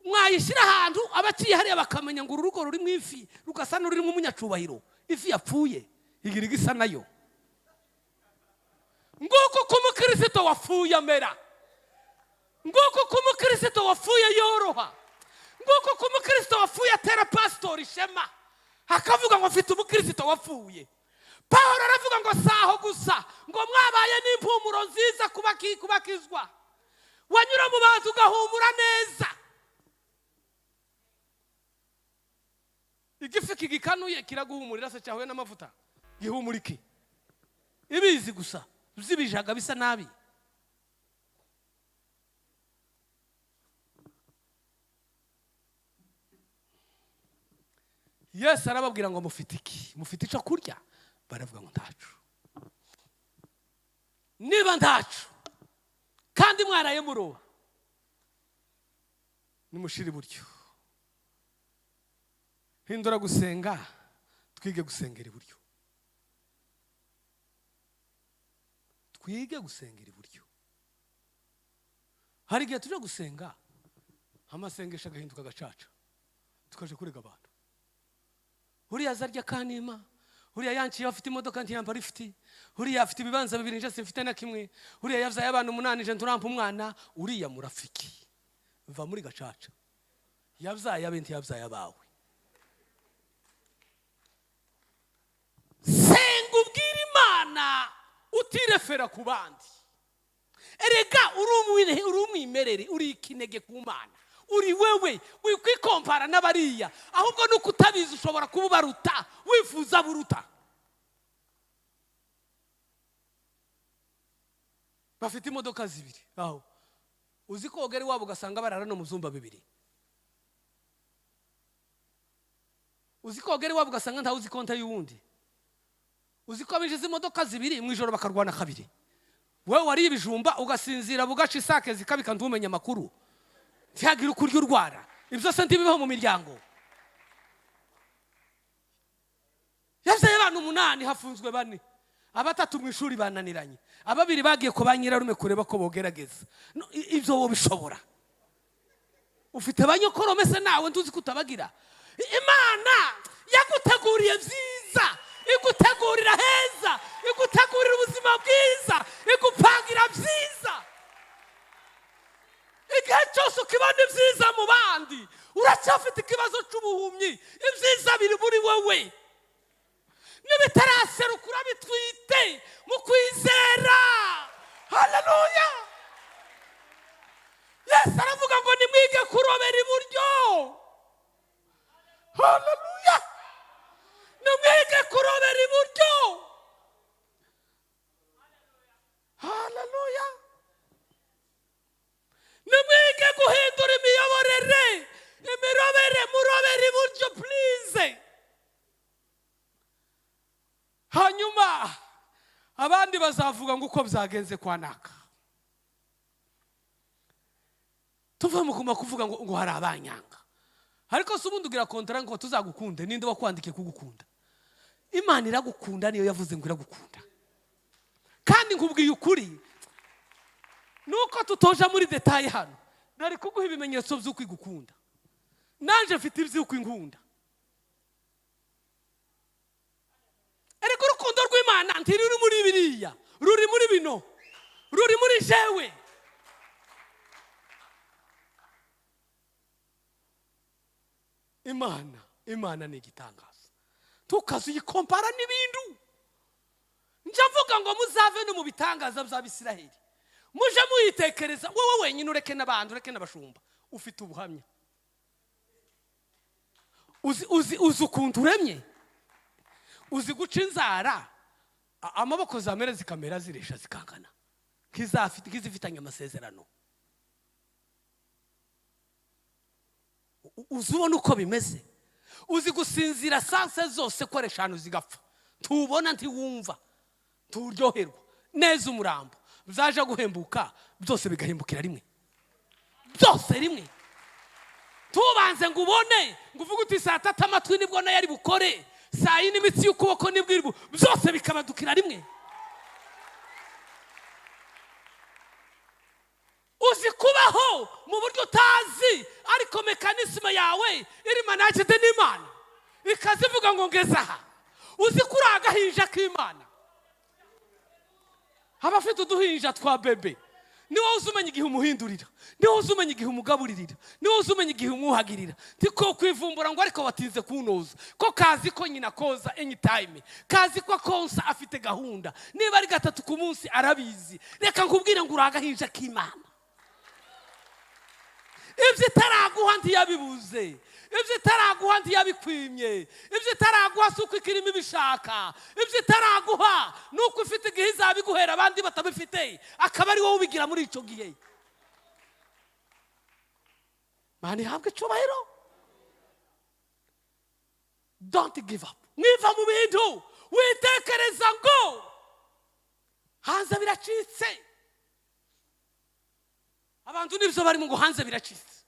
mwayishyira ahantu abaciye hariya bakamenya ngo urugo rurimo ifi rugasa n'ururimo umunyacubahiro. Ifi yapfuye igira igisa nayo. Nguko uko umukristo wapfuye amera, nguko uko umukristo wapfuye yoroha, nguko uko umukristo wapfuye atera pasitori ishema akavuga ngo mfite umukristo wapfuye. Pawulo aravuga ngo saho gusa, ngo mwabaye n'impumuro nziza kubakizwa, wanyura mu bantu ugahumura neza. Igifi kigikanuye kiraguhumurira se cyahuye n'amavuta gihumura iki? Ibizi gusa zibijaga bisa nabi. Yesu arababwira ngo mufite iki? Mufite icyo kurya? Baravuga ngo ntacu. Niba ntacu kandi mwaraye muroba, nimushire iburyo. Hindura gusenga, twige gusengera iburyo. Twige gusengera iburyo. Hari igihe tuje gusenga amasengesho agahinduka gacaca, tukaje kurega abantu. Uriya azarya kanima, uriya yanciye afite imodoka ntiyambara ifiti, uriya afite ibibanza bibiri nje simfite na kimwe, uriya yavyaye abantu 8 nje nturampa umwana, uriya murafiki. Va muri gacaca. Yavyaye abe ntiyavyaye abawe. Senga ubwira Imana utirefera ku bandi. Erega uri umwimerere, uri ikinege ku Mana, uri wewe, wikwikompara n'abariya, ahubwo nuko utabizi ushobora kuba ubaruta, wifuza buruta. Bafite imodoka zibiri aho uzi ko ogera iwabo ugasanga barara no mu byumba bibiri. Uzi ko ogera iwabo ugasanga ntawe uzi konta y'uwundi. Uzi ko abinjiza imodoka zibiri mu ijoro bakarwana kabiri. Wewe wari ibijumba ugasinzira bugaca isake zikabika ntumenya amakuru, ntihagira ukurya urwara. Ibyo se ntibibaho mu miryango. Yavyaye abantu 8 hafunzwe 4, abatatu mu ishuri bananiranye, ababiri bagiye ko banyirarume kureba ko bogerageza. Ibyo bo bishobora. Ufite abanyokorome se nawe ntuzi kutabagira. Imana yaguteguriye byiza, igutegurira heza, igutegurira ubuzima bwiza, igupangira byiza. Igihe cyose ukibona ibyiza mu bandi, uracyafite ikibazo cy'ubuhumyi. Ibyiza biri muri wowe, nibitaraserukura bitwite mu kwizera. Haleluya! Yesu aravuga ngo nimwige kurobera iburyo. Haleluya! Nimwige kurobera iburyo. Haleluya! Nimwige guhindura imiyoborere, imirobere, murobere iburyo please. Hanyuma abandi bazavuga ngo uko byagenze kwa naka. Tuve mu kuma kuvuga ngo hari abanyanga. Ariko se ubundi ugira kontra ngo tuzagukunde, ninde wakwandikiye kugukunda? Imana iragukunda, niyo yavuze ngo iragukunda. Kandi nkubwiye ukuri, nuko tutoja muri détails hano, nari kuguha ibimenyetso by'uko igukunda. Nanjye mfite iby'uko inkunda. Ariko urukundo rw'Imana ntiruri muri biriya, ruri muri bino, ruri muri jewe. Imana ni igitangaza, tukazuyikompara n'ibintu. Njya mvuga ngo muzave no mu bitangaza by'Abisiraheli, muje muyitekereza wowe wenyine, ureke n'abandi, ureke n'abashumba. Ufite ubuhamya, uzi uzi uzi ukuntu uremye, uzi guca inzara, amaboko zamera zikamera ziresha zikangana nk'izifitanye amasezerano. Uzi ubona uko bimeze, uzi gusinzira sens zose ko ari eshanu zigapfa, ntubona, ntiwumva, nturyoherwa neza. Umurambo byaje guhembuka byose bigahembukira rimwe, byose rimwe. Tubanze ngo ubone, ngo uvuge uti saa 3 amatwi nibwo nayo ari bukore, saa 4 imitsi y'ukuboko nibwo iri byose bikabadukira rimwe. Uzi kubaho mu buryo utazi, ariko mécanisme yawe iri managed n'Imana, ikazivuga ngo ngeze aha. Uzi ko uri agahinja k'Imana? Abafite uduhinja twa bébé, ni wowe uzi umenya igihe umuhindurira, ni wowe uzi umenya igihe umugaburirira, ni wowe uzi umenya igihe umwuhagirira. Tiko kwivumbura ngo ariko watinze kunoza, ko kazi ko nyina koza anytime, kazi ko konsa afite gahunda, niba ari gatatu ku munsi arabizi. Reka nkubwire ngo uri agahinja k'Imana. Ibyo itaraguha ntiyabibuze, ibyo itaraguha ntiyabikwimye, ibyo itaraguha si uko ikirimo ibishaka, ibyo itaraguha ni uko ufite igihe izabiguhera abandi batabifite, akaba ari wowe ubigira muri icyo gihe. Mana ihabwe icyubahiro. Don't give up. Mwiva mu bintu witekereza ngo hanze biracitse. Abantu nibyo barimo, ngo hanze biracitse,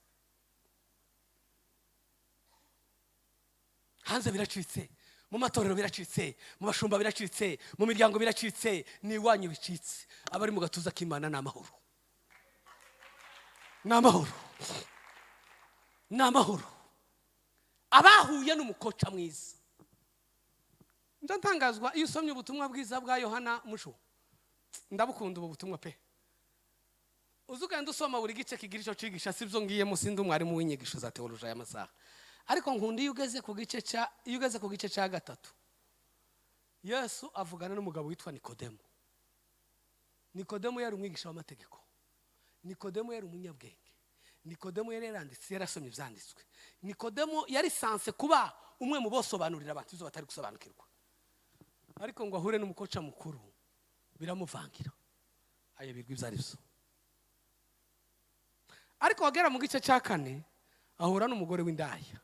hanze biracitse, mu matorero biracitse, mu bashumba biracitse, mu miryango biracitse. Ni iwanyu bicitse. Abari mu gatuza k'Imana ni amahoro, ni amahoro, ni amahoro. Abahuye n'umukoca mwiza. Ndatangazwa iyo usomye ubutumwa bwiza bwa Yohana musho. Ndabukunda ubu butumwa pe. Uzi ugenda usoma buri gice kigira icyo cigisha. Sibyo ngiyemo, sindi umwarimu w'inyigisho za théologie y'amasaha, ariko nkunda iyo ugeze ku gice cya 3, Yesu avugana n'umugabo witwa Nikodemo. Nikodemo yari umwigisha w'amategeko, Nikodemo yari umunyabwenge, Nikodemo yari yaranditse, yarasomye ibyanditswe. Nikodemo yari censé kuba umwe mu bosobanurira abantu ibyo batari gusobanukirwa, ariko ngo ahure n'umukoca mukuru biramuvangira, ayoberwa ibyo ari byo. Ariko wagera mu gice cya 4, ahura n'umugore w'indaya.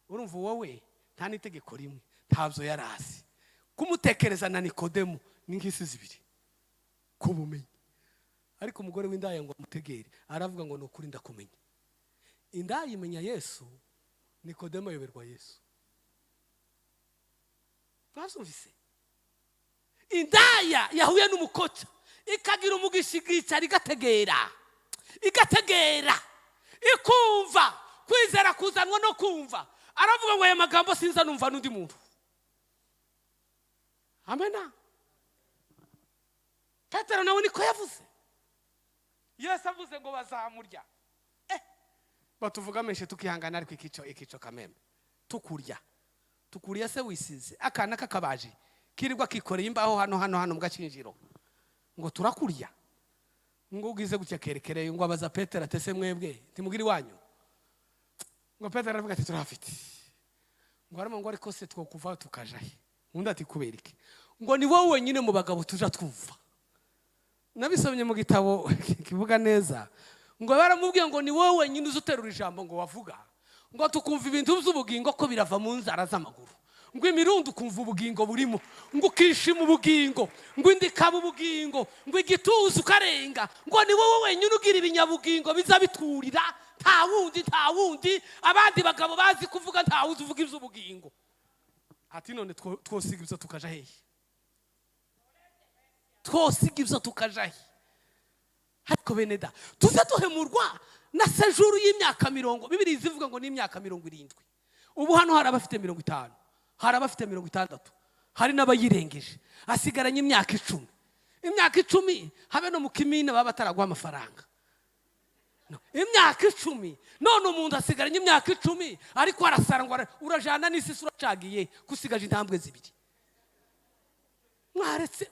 Urumva wowe, nta n'itegeko rimwe ntabyo yari azi. Kumutekereza na Nikodemo ni nk'isi zibiri ku bumenyi. Ariko umugore w'indaya ngo amutegere, aravuga ngo ni ukuri ndakumenya. Indaya imenya Yesu, Nikodemo ayoberwa Yesu. Mwabyumvise? Indaya yahuye n'umukoca ikagira umugisha, ikicara igategera, igategera, ikumva. Kwizera kuzanwa no kumva. Aravuga ngo aya magambo sinza numva n'undi muntu. Amena. Petero nawe niko yavuze. Yesu avuze ngo bazamurya, batuvuga menshi tukihangana, ariko ikico kameme tukurya, tukurya se wisize akana k'akabaji kirirwa kikoreye imbaho hano hano hano mu gacinjiro, ngo turakurya, ngo ugize gutya kerekereye. Ngo abaza Petero atese mwebwe ntimugire iwanyu? Ngo Petero aravuga ati turahafite. Ngo arimo ngo ariko se twokuva tukaja he? Undi ati kubera iki? Ngo ni wowe wenyine mu bagabo tuja twumva. Nabisomye mu gitabo kivuga neza, ngo baramubwiye ngo ni wowe wenyine uzi uterura ijambo, ngo wavuga ngo tukumva ibintu by'ubugingo ko birava mu nzara z'amaguru, ngo imirundo ukumva ubugingo burimo, ngo ukishima ubugingo, ngo indi ikaba ubugingo, ngo igituza ukarenga, ngo ni wowe wenyine ugira ibinyabugingo biza biturira. Nta wundi, nta wundi. Abandi bagabo bazi kuvuga, nta wuzi uvuga iby'ubugingo. Ati none twosiga ibyo tukaja hehe? Twosiga ibyo tukajahe? Ariko bene da, tuze duhemurwa na séjour y'imyaka 40. Bibiri zivuga ngo ni imyaka 70. Ubu hano hari abafite 50, hari abafite 60, hari n'abayirengeje. Asigaranye imyaka 10. Imyaka 10, habe no mu kimina baba bataraguha amafaranga. No, imyaka 10. None umuntu asigaranye imyaka 10, ariko arasara ngo urajana n'isi se, uracagiye kusigaje intambwe 2.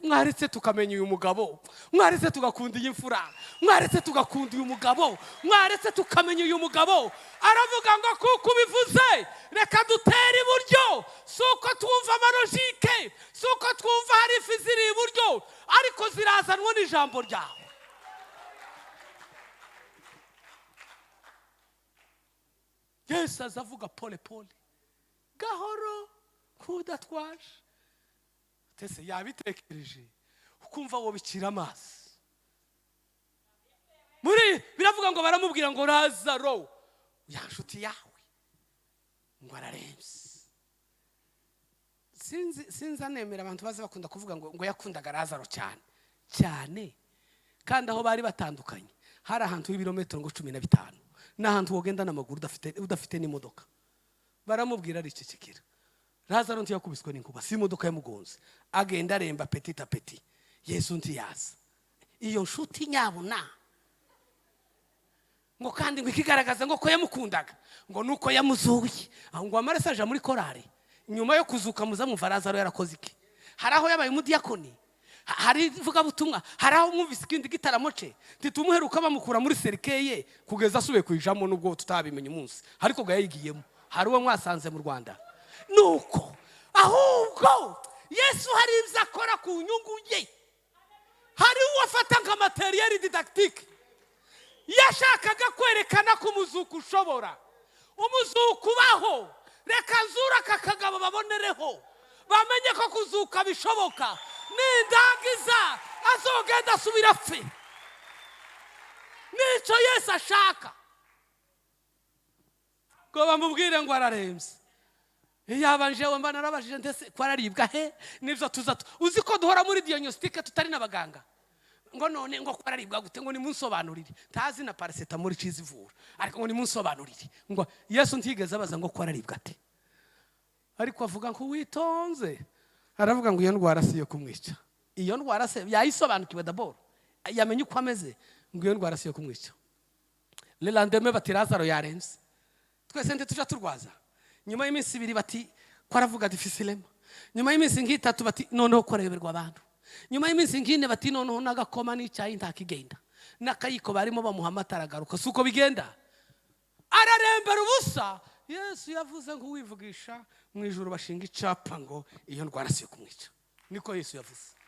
Mwaretse tukamenya uyu mugabo, mwaretse tugakunda iyi mfura, mwaretse tugakunda uyu mugabo, mwaretse tukamenya uyu mugabo. Aravuga ngo kuko ubivuze, reka dutere iburyo. Si uko twumva ama logique, si uko twumva hari ifi ziri iburyo, ariko zirazanwa n'ijambo ryawe. Yesu aza avuga pole pole, gahoro, kudatwaje. Tese yabitekereje, ukumva wo bikira amazi. Muri biravuga ngo baramubwira ngo Lazaro ya nshuti yawe ngo ararembye. Sinzi anemera abantu baza bakunda kuvuga ngo yakundaga Lazaro cyane cyane, kandi aho bari batandukanye hari ahantu h'ibirometero ngo 15, n'ahantu wogenda n'amaguru udafite n'imodoka. Baramubwira aricecekera. Lazaro ntiyakubiswe n'inkuba, si imodoka yamugonze, agenda aremba petit à petit. Yesu ntiyaza. Iyo nshuti nyabuna ngo kandi ngo ikigaragaza ngo ko yamukundaga ngo nuko yamuzuye, aho ngo amaraso aja muri korari. Nyuma yo kuzuka muza mwumva Lazaro yarakoze iki? Hari aho yabaye umudiyakoni, hari ivugabutumwa, hari aho mwumvise ikindi gitaramo ce, ntitumuheruka bamukura muri cercueil kugeza asubiye kuyijamo, nubwo tutabimenye umunsi, ariko ngo yayigiyemo. Hari uwo mwasanze mu Rwanda. Nuko ahubwo Yesu hari ibyo akora ku nyungu ye, hari uwo afata nka matériel didactique. Yashakaga kwerekana ko umuzuko ushobora, umuzuko ubaho. Reka nzura aka kagabo babonereho, bamenye ko kuzuka bishoboka. Nindagiza azogenda asubira apfe. Nicyo Yesu ashaka, ngo bamubwire ngo ararembye. Yaba njewe mba narabajije ndetse ko araribwa he? Nivyo tuza uzi ko duhora muri diagnostic tutari n'abaganga, ngo none ngo ko araribwa gute, ngo nimunsobanurire. Ntazi na paracetamol icizivura, ariko ngo nimunsobanurire. Ngo Yesu ntigeze abaza ngo ko araribwa ate, ariko avuga ngo witonze. Aravuga ngo iyo ndwara si iyo kumwica. Iyo ndwara se yayisobanukiwe d'abord, yamenye uko ameze, ngo iyo ndwara si iyo kumwica. Le lendemain bati Lazaro yarenze. Twese ntituja turwaza. Nyuma y'iminsi 2 bati ko aravuga difficilement. Nyuma y'iminsi nk'itatu bati noneho ko areberwa abantu. Nyuma y'iminsi nk'ine bati noneho n'agakoma n'icyayi ntakigenda, n'akayiko barimo bamuha amata aragaruka. Si uko bigenda, ararembera ubusa. Yesu yavuze ngo uwivugisha mu ijuru bashinga icapa ngo iyo ndwara si iyo kumwica. Niko Yesu yavuze.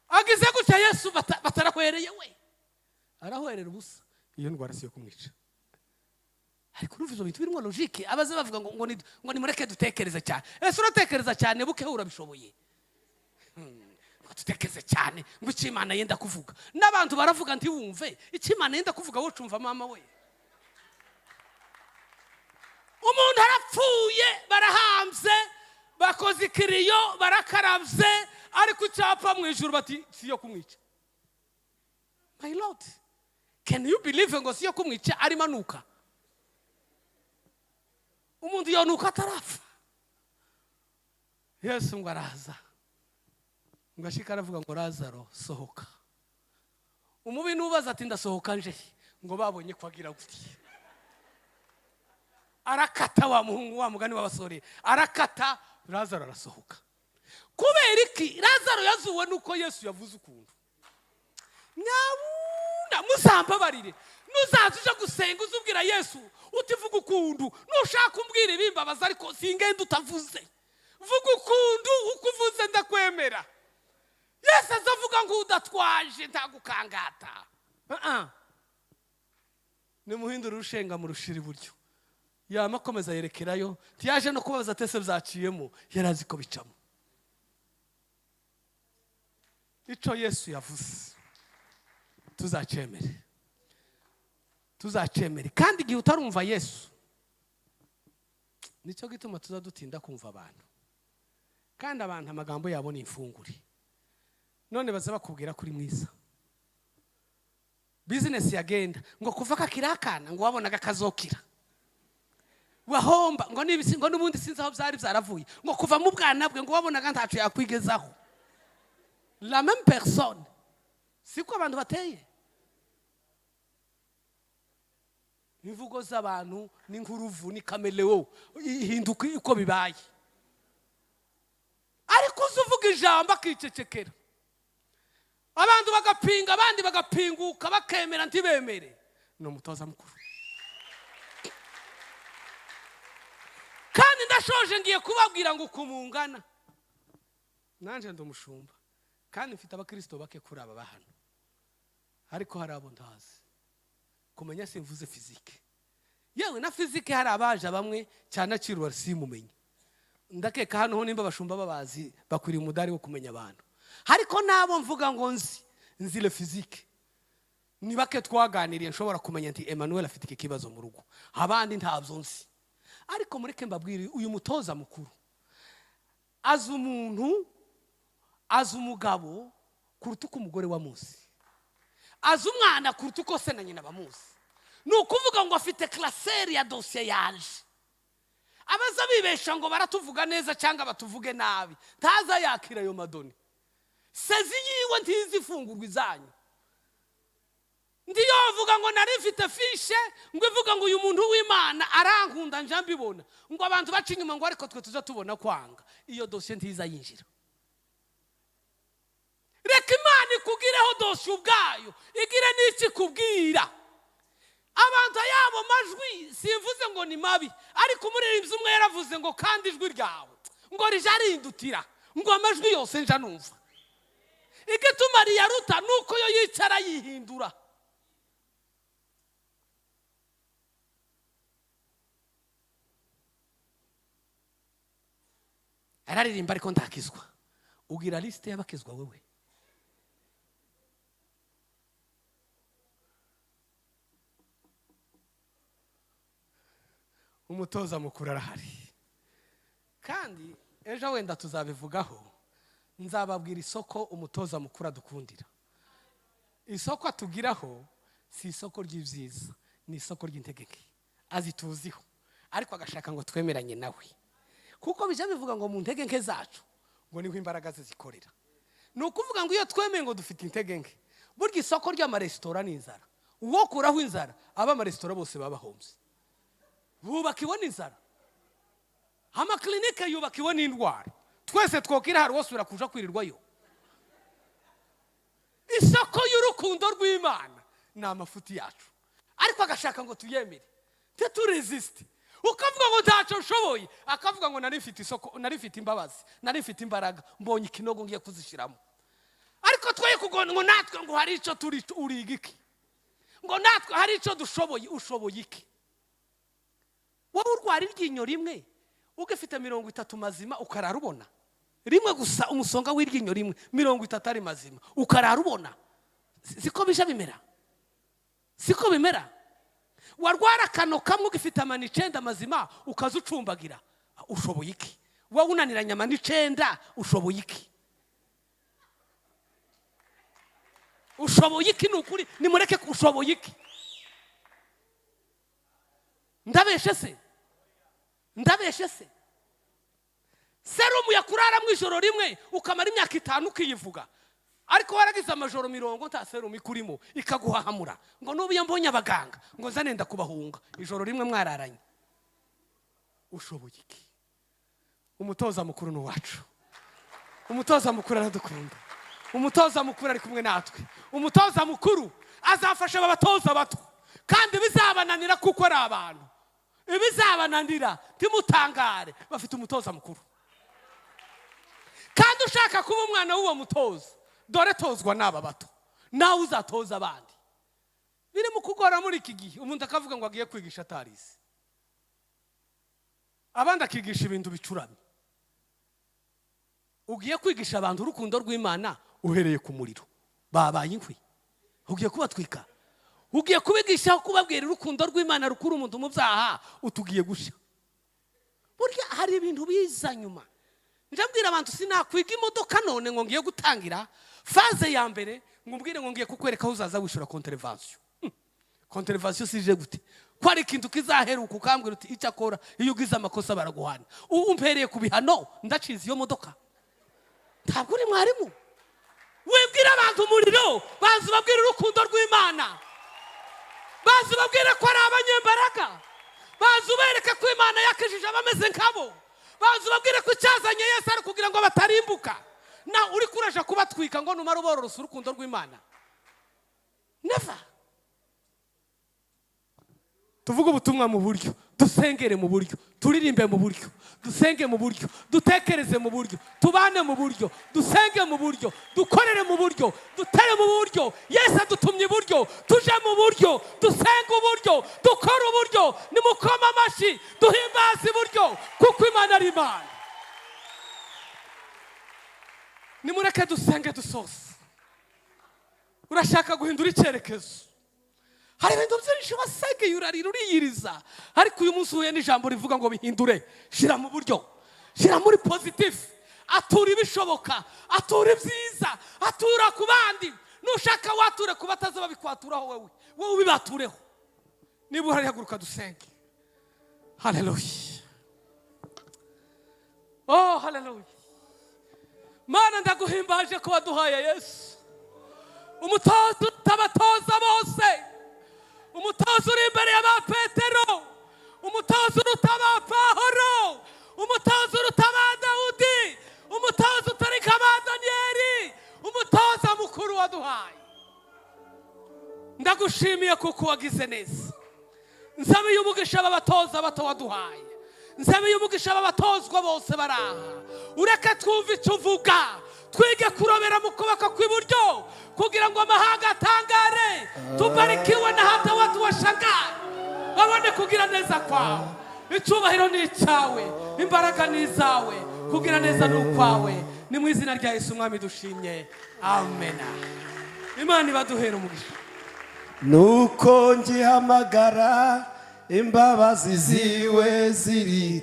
Agize gutya Yesu batarahwereye we, arahwerera ubusa. Iyo ndwara si iyo kumwica. Ariko urumva ibyo bintu birimo logique. Abaza bavuga ngo nimureke dutekereze cyane. Ese uratekereza cyane buke urabishoboye? Ngo dutekereze cyane, ngo icyo Imana yenda kuvuga. N'abantu baravuga ntiwumve icyo Imana yenda kuvuga, wowe ucumva mama we. Umuntu arapfuye, barahambye, bakoze ikiriyo, barakarabye, ariko icyapa mu ijuru bati si yo kumwica. My Lord, can you believe ngo si yo kumwica arimo anuka? Umuntu yonuka atarapfa. Yesu ngo araza, ngo ashika aravuga ngo Lazaro sohoka. Umubi nubaza ati ndasohoka nje, ngo babonye ko agira gutya. Arakata wa muhungu wa mugani w'abasore, arakata, Lazaro arasohoka. Kubera iki? Lazaro yazuwe nuko Yesu yavuze ukuntu. Nyabuna muzambabarire, nuzaza uje gusenga uzubwira Yesu utivuga ukuntu, nushaka umbwira ibimbabaza ariko singenda utavuze. Vuga ukuntu, uko uvuze ndakwemera. Yesu azavuga ngo udatwaje ntagukangata. Nimuhindure urushenga murushira iburyo. Yama akomeza yerekerayo, ntiyaje no kubabaza tese byaciyemo, yarazi ko bicamo. Ico Yesu yavuze tuzacemere, tuzacemere. Kandi igihe utarumva Yesu, nicyo gituma tuzadutinda kumva abantu. Kandi abantu amagambo yabo ni imfunguri. None baza bakubwira ko uri mwiza, business yagenda ngo kuva kakiri akana, ngo wabonaga kazokira, wahomba ngo n'ibisi, ngo n'ubundi sinzi aho byari byaravuye, ngo kuva mu bwana bwe ngo wabonaga ntaco yakwigezaho. La même personne. Siko abantu bateye? Imvugo z'abantu ni nk'uruvu, ni caméléon, ihinduka uko bibaye. Ariko uzi uvuga ijambo akicecekera, abantu bagapinga, abandi bagapinguka, bakemera ntibemere, ni umutoza mukuru. Kandi ndashoje, ngiye kubabwira ngo uko mungana, nanjye ndi umushumba kandi mfite abakirisito bake kuri aba bahano, ariko hari abo ntazi kumenya. Simvuze physique, yewe na physique hari abaje bamwe cyane akirwa simumenye. Ndakeka hano ho nimba abashumba babazi, bakwiriye umudari wo kumenya abantu. Ariko nabo mvuga ngo nzi, nzi le physique, ni bake twaganiriye nshobora kumenya nti Emmanuel afite iki kibazo mu rugo, abandi ntabyo nzi. Ariko mureke mbabwire, uyu mutoza mukuru azi umuntu, azi umugabo kuruta uko umugore wamuzi, azi umwana kuruta uko se na nyina bamuzi. Ni ukuvuga ngo afite classeur ya dosiye yaje. Abaza bibesha ngo baratuvuga neza cyangwa batuvuge nabi, ntaza yakira ayo ma données. Saisie yiwe ntizi ifungurwa izanyu. Ndiyovuga ngo nari mfite fiche ngo ivuga ngo uyu muntu w'Imana arankunda, nja mbibona, ngo abantu baca inyuma, ngo ariko twe tuza tubona kwanga. Iyo dosiye ntiza yinjira. Reka Imana ikugireho dosiye ubwayo, igire n'iki ikubwira. Abantu yabo majwi, simvuze ngo ni mabi, ariko umuririmbyi umwe yaravuze ngo kandi ijwi ryawe ngo rije arindutira ngo amajwi yose nja numva. Igituma riyaruta ni uko yo yicara yihindura. Araririmba ariko ntakizwa. Ugira liste y'abakizwa wewe? Umutoza mukuru arahari. Kandi ejo wenda tuzabivugaho, nzababwira isoko umutoza mukuru adukundira. Isoko atugiraho si isoko ry'ibyiza, ni isoko ry'intege nke azituziho, ariko agashaka ngo twemeranye nawe, kuko bijya bivuga ngo mu ntege nke zacu ngo niho imbaraga ze zikorera. Ni ukuvuga ngo iyo twemeye ngo dufite intege nke, burya isoko ry'amaresitora ni inzara. Uwo kuraho inzara, ab'amaresitora bose baba bahombye. Bubakiwe n'inzara. Amakilinike yubakiwe n'indwara. Twese twokira, hari wosubira kuja kwirirwayo. Isoko y'urukundo rw'Imana ni amafuti yacu, ariko agashaka ngo tuyemere, ntituresiste. Ukavuga ngo ntacyo nshoboye, akavuga ngo nari mfite isoko, nari mfite imbabazi, nari mfite imbaraga, mbonye ikinogo ngiye kuzishyiramo. Ariko twoye kugona ngo natwe ngo hari icyo turi. Uriga iki? Ngo natwe hari icyo dushoboye. Ushoboye iki? Wowe urwara iryinyo rimwe, ugifite 30 mazima, ukarara ubona rimwe gusa, umusonga w'iryinyo rimwe, 30 ari mazima, ukarara ubona. Siko bija bimera? Siko bimera? Warwara akano kamwe, ugifite amano 9 mazima, ukaza ucumbagira. Ushoboye iki? Wowe unaniranye amano 9, ushoboye iki? Ushoboye iki? Ni ukuri, nimureke. Ushoboye iki? Ndabeshe se? Ndabeshe se? Serumu yakurara mu ijoro rimwe ukamara imyaka 5 ukiyivuga, ariko waragize amajoro 40 nta serumu ikurimo, ikaguhahamura, ngo n'ubu iyo mbonye abaganga ngo nzane kubahunga. Ijoro rimwe mwararanye. Ushoboye iki? Umutoza mukuru ni uwacu. Umutoza mukuru aradukunda. Umutoza mukuru ari kumwe natwe. Umutoza mukuru azafasha aba batoza bato, kandi bizabananira kuko ari abantu. Ibizabananira ntimutangare, bafite umutoza mukuru. Kandi ushaka kuba umwana w'uwo mutoza, dore tozwa n'aba bato, nawe uzatoza abandi. Biri mu kugora muri iki gihe, umuntu akavuga ngo agiye kwigisha atarize, abandi akigisha ibintu bicuramye. Ugiye kwigisha abantu urukundo rw'Imana uhereye ku muriro, babaye inkwi, ugiye kubatwika. Ugiye kubigisha, kubabwira urukundo rw'Imana rukura umuntu mu byaha, utugiye gushya. Burya hari ibintu biza nyuma. Njabwira abantu, sinakwiga imodoka none ngo ngiye gutangira Phase ya mbere, ngubwire ngo ngiye kukwereka aho uzaza wishyura contravention. Contravention sije gute ko ari ikintu kizaheruka, ukambwira uti icyo akora iyo ugize amakosa baraguhana. Ubu umpereye ku bihano, ndaciza iyo modoka. Ntabwo uri mwarimu. Wibwira abantu umuriro, baza ubabwira urukundo rw'Imana, baza ubabwire ko ari abanyembaraga, baza ubereke ko Imana yakijije abameze nkabo, baza ubabwire ko icyazanye Yesu ari kugira ngo batarimbuka. Na uri kuraje kubatwika ngo numara ubororosa urukundo rw'Imana. Never. Tuvuge ubutumwa mu buryo, dusengere mu buryo, turirimbe mu buryo, dusenge mu buryo, dutekereze mu buryo, tubane mu buryo, dusenge mu buryo, dukorere mu buryo, dutere mu buryo. Yesu adutumye iburyo, tuje mu buryo, dusenge uburyo, dukore uburyo. Nimukoma amashyi, duhimbaze iburyo, kuko Imana ari Imana. Nimureke dusenge dusoze. Urashaka guhindura icyerekezo, hari ibintu byinshi wasengeye, urarira, uriyiriza, ariko uyu munsi uhuye n'ijambo rivuga ngo bihindure, shyira mu buryo, shyira muri positif, atura ibishoboka, atura ibyiza, atura ku bandi. Nushaka wature ku bataza babikwaturaho, wowe ubibatureho. Niba uhari, haguruka dusenge. Haleluya, oh haleluya. Mana, ndaguhimbaje ko waduhaye Yesu, umutoza utabatoza bose, umutoza uri imbere ya ba Petero, umutoza uruta ba Pahoro, umutoza uruta ba Dawudi, umutoza utari nka ba Daniyeli, umutoza mukuru waduhaye. Ndagushimiye kuko wagize neza. Nsabiye umugisha b'abatoza bato waduhaye, nsabiye umugisha b'abatozwa bose baraha. Ureke twumve icyo uvuga, twige kurobera mu kuboko kw'iburyo kugira ngo amahanga atangare. Tubarikiwe na hata watu washangaye, babone kugira neza kwawe. Icyubahiro ni icyawe, imbaraga ni izawe, kugira neza ni ukwawe. Ni mu izina rya Yesu Umwami dushimye, amena. Imana ibaduhera umugisha. Nuko ngihamagara, imbabazi ziwe ziri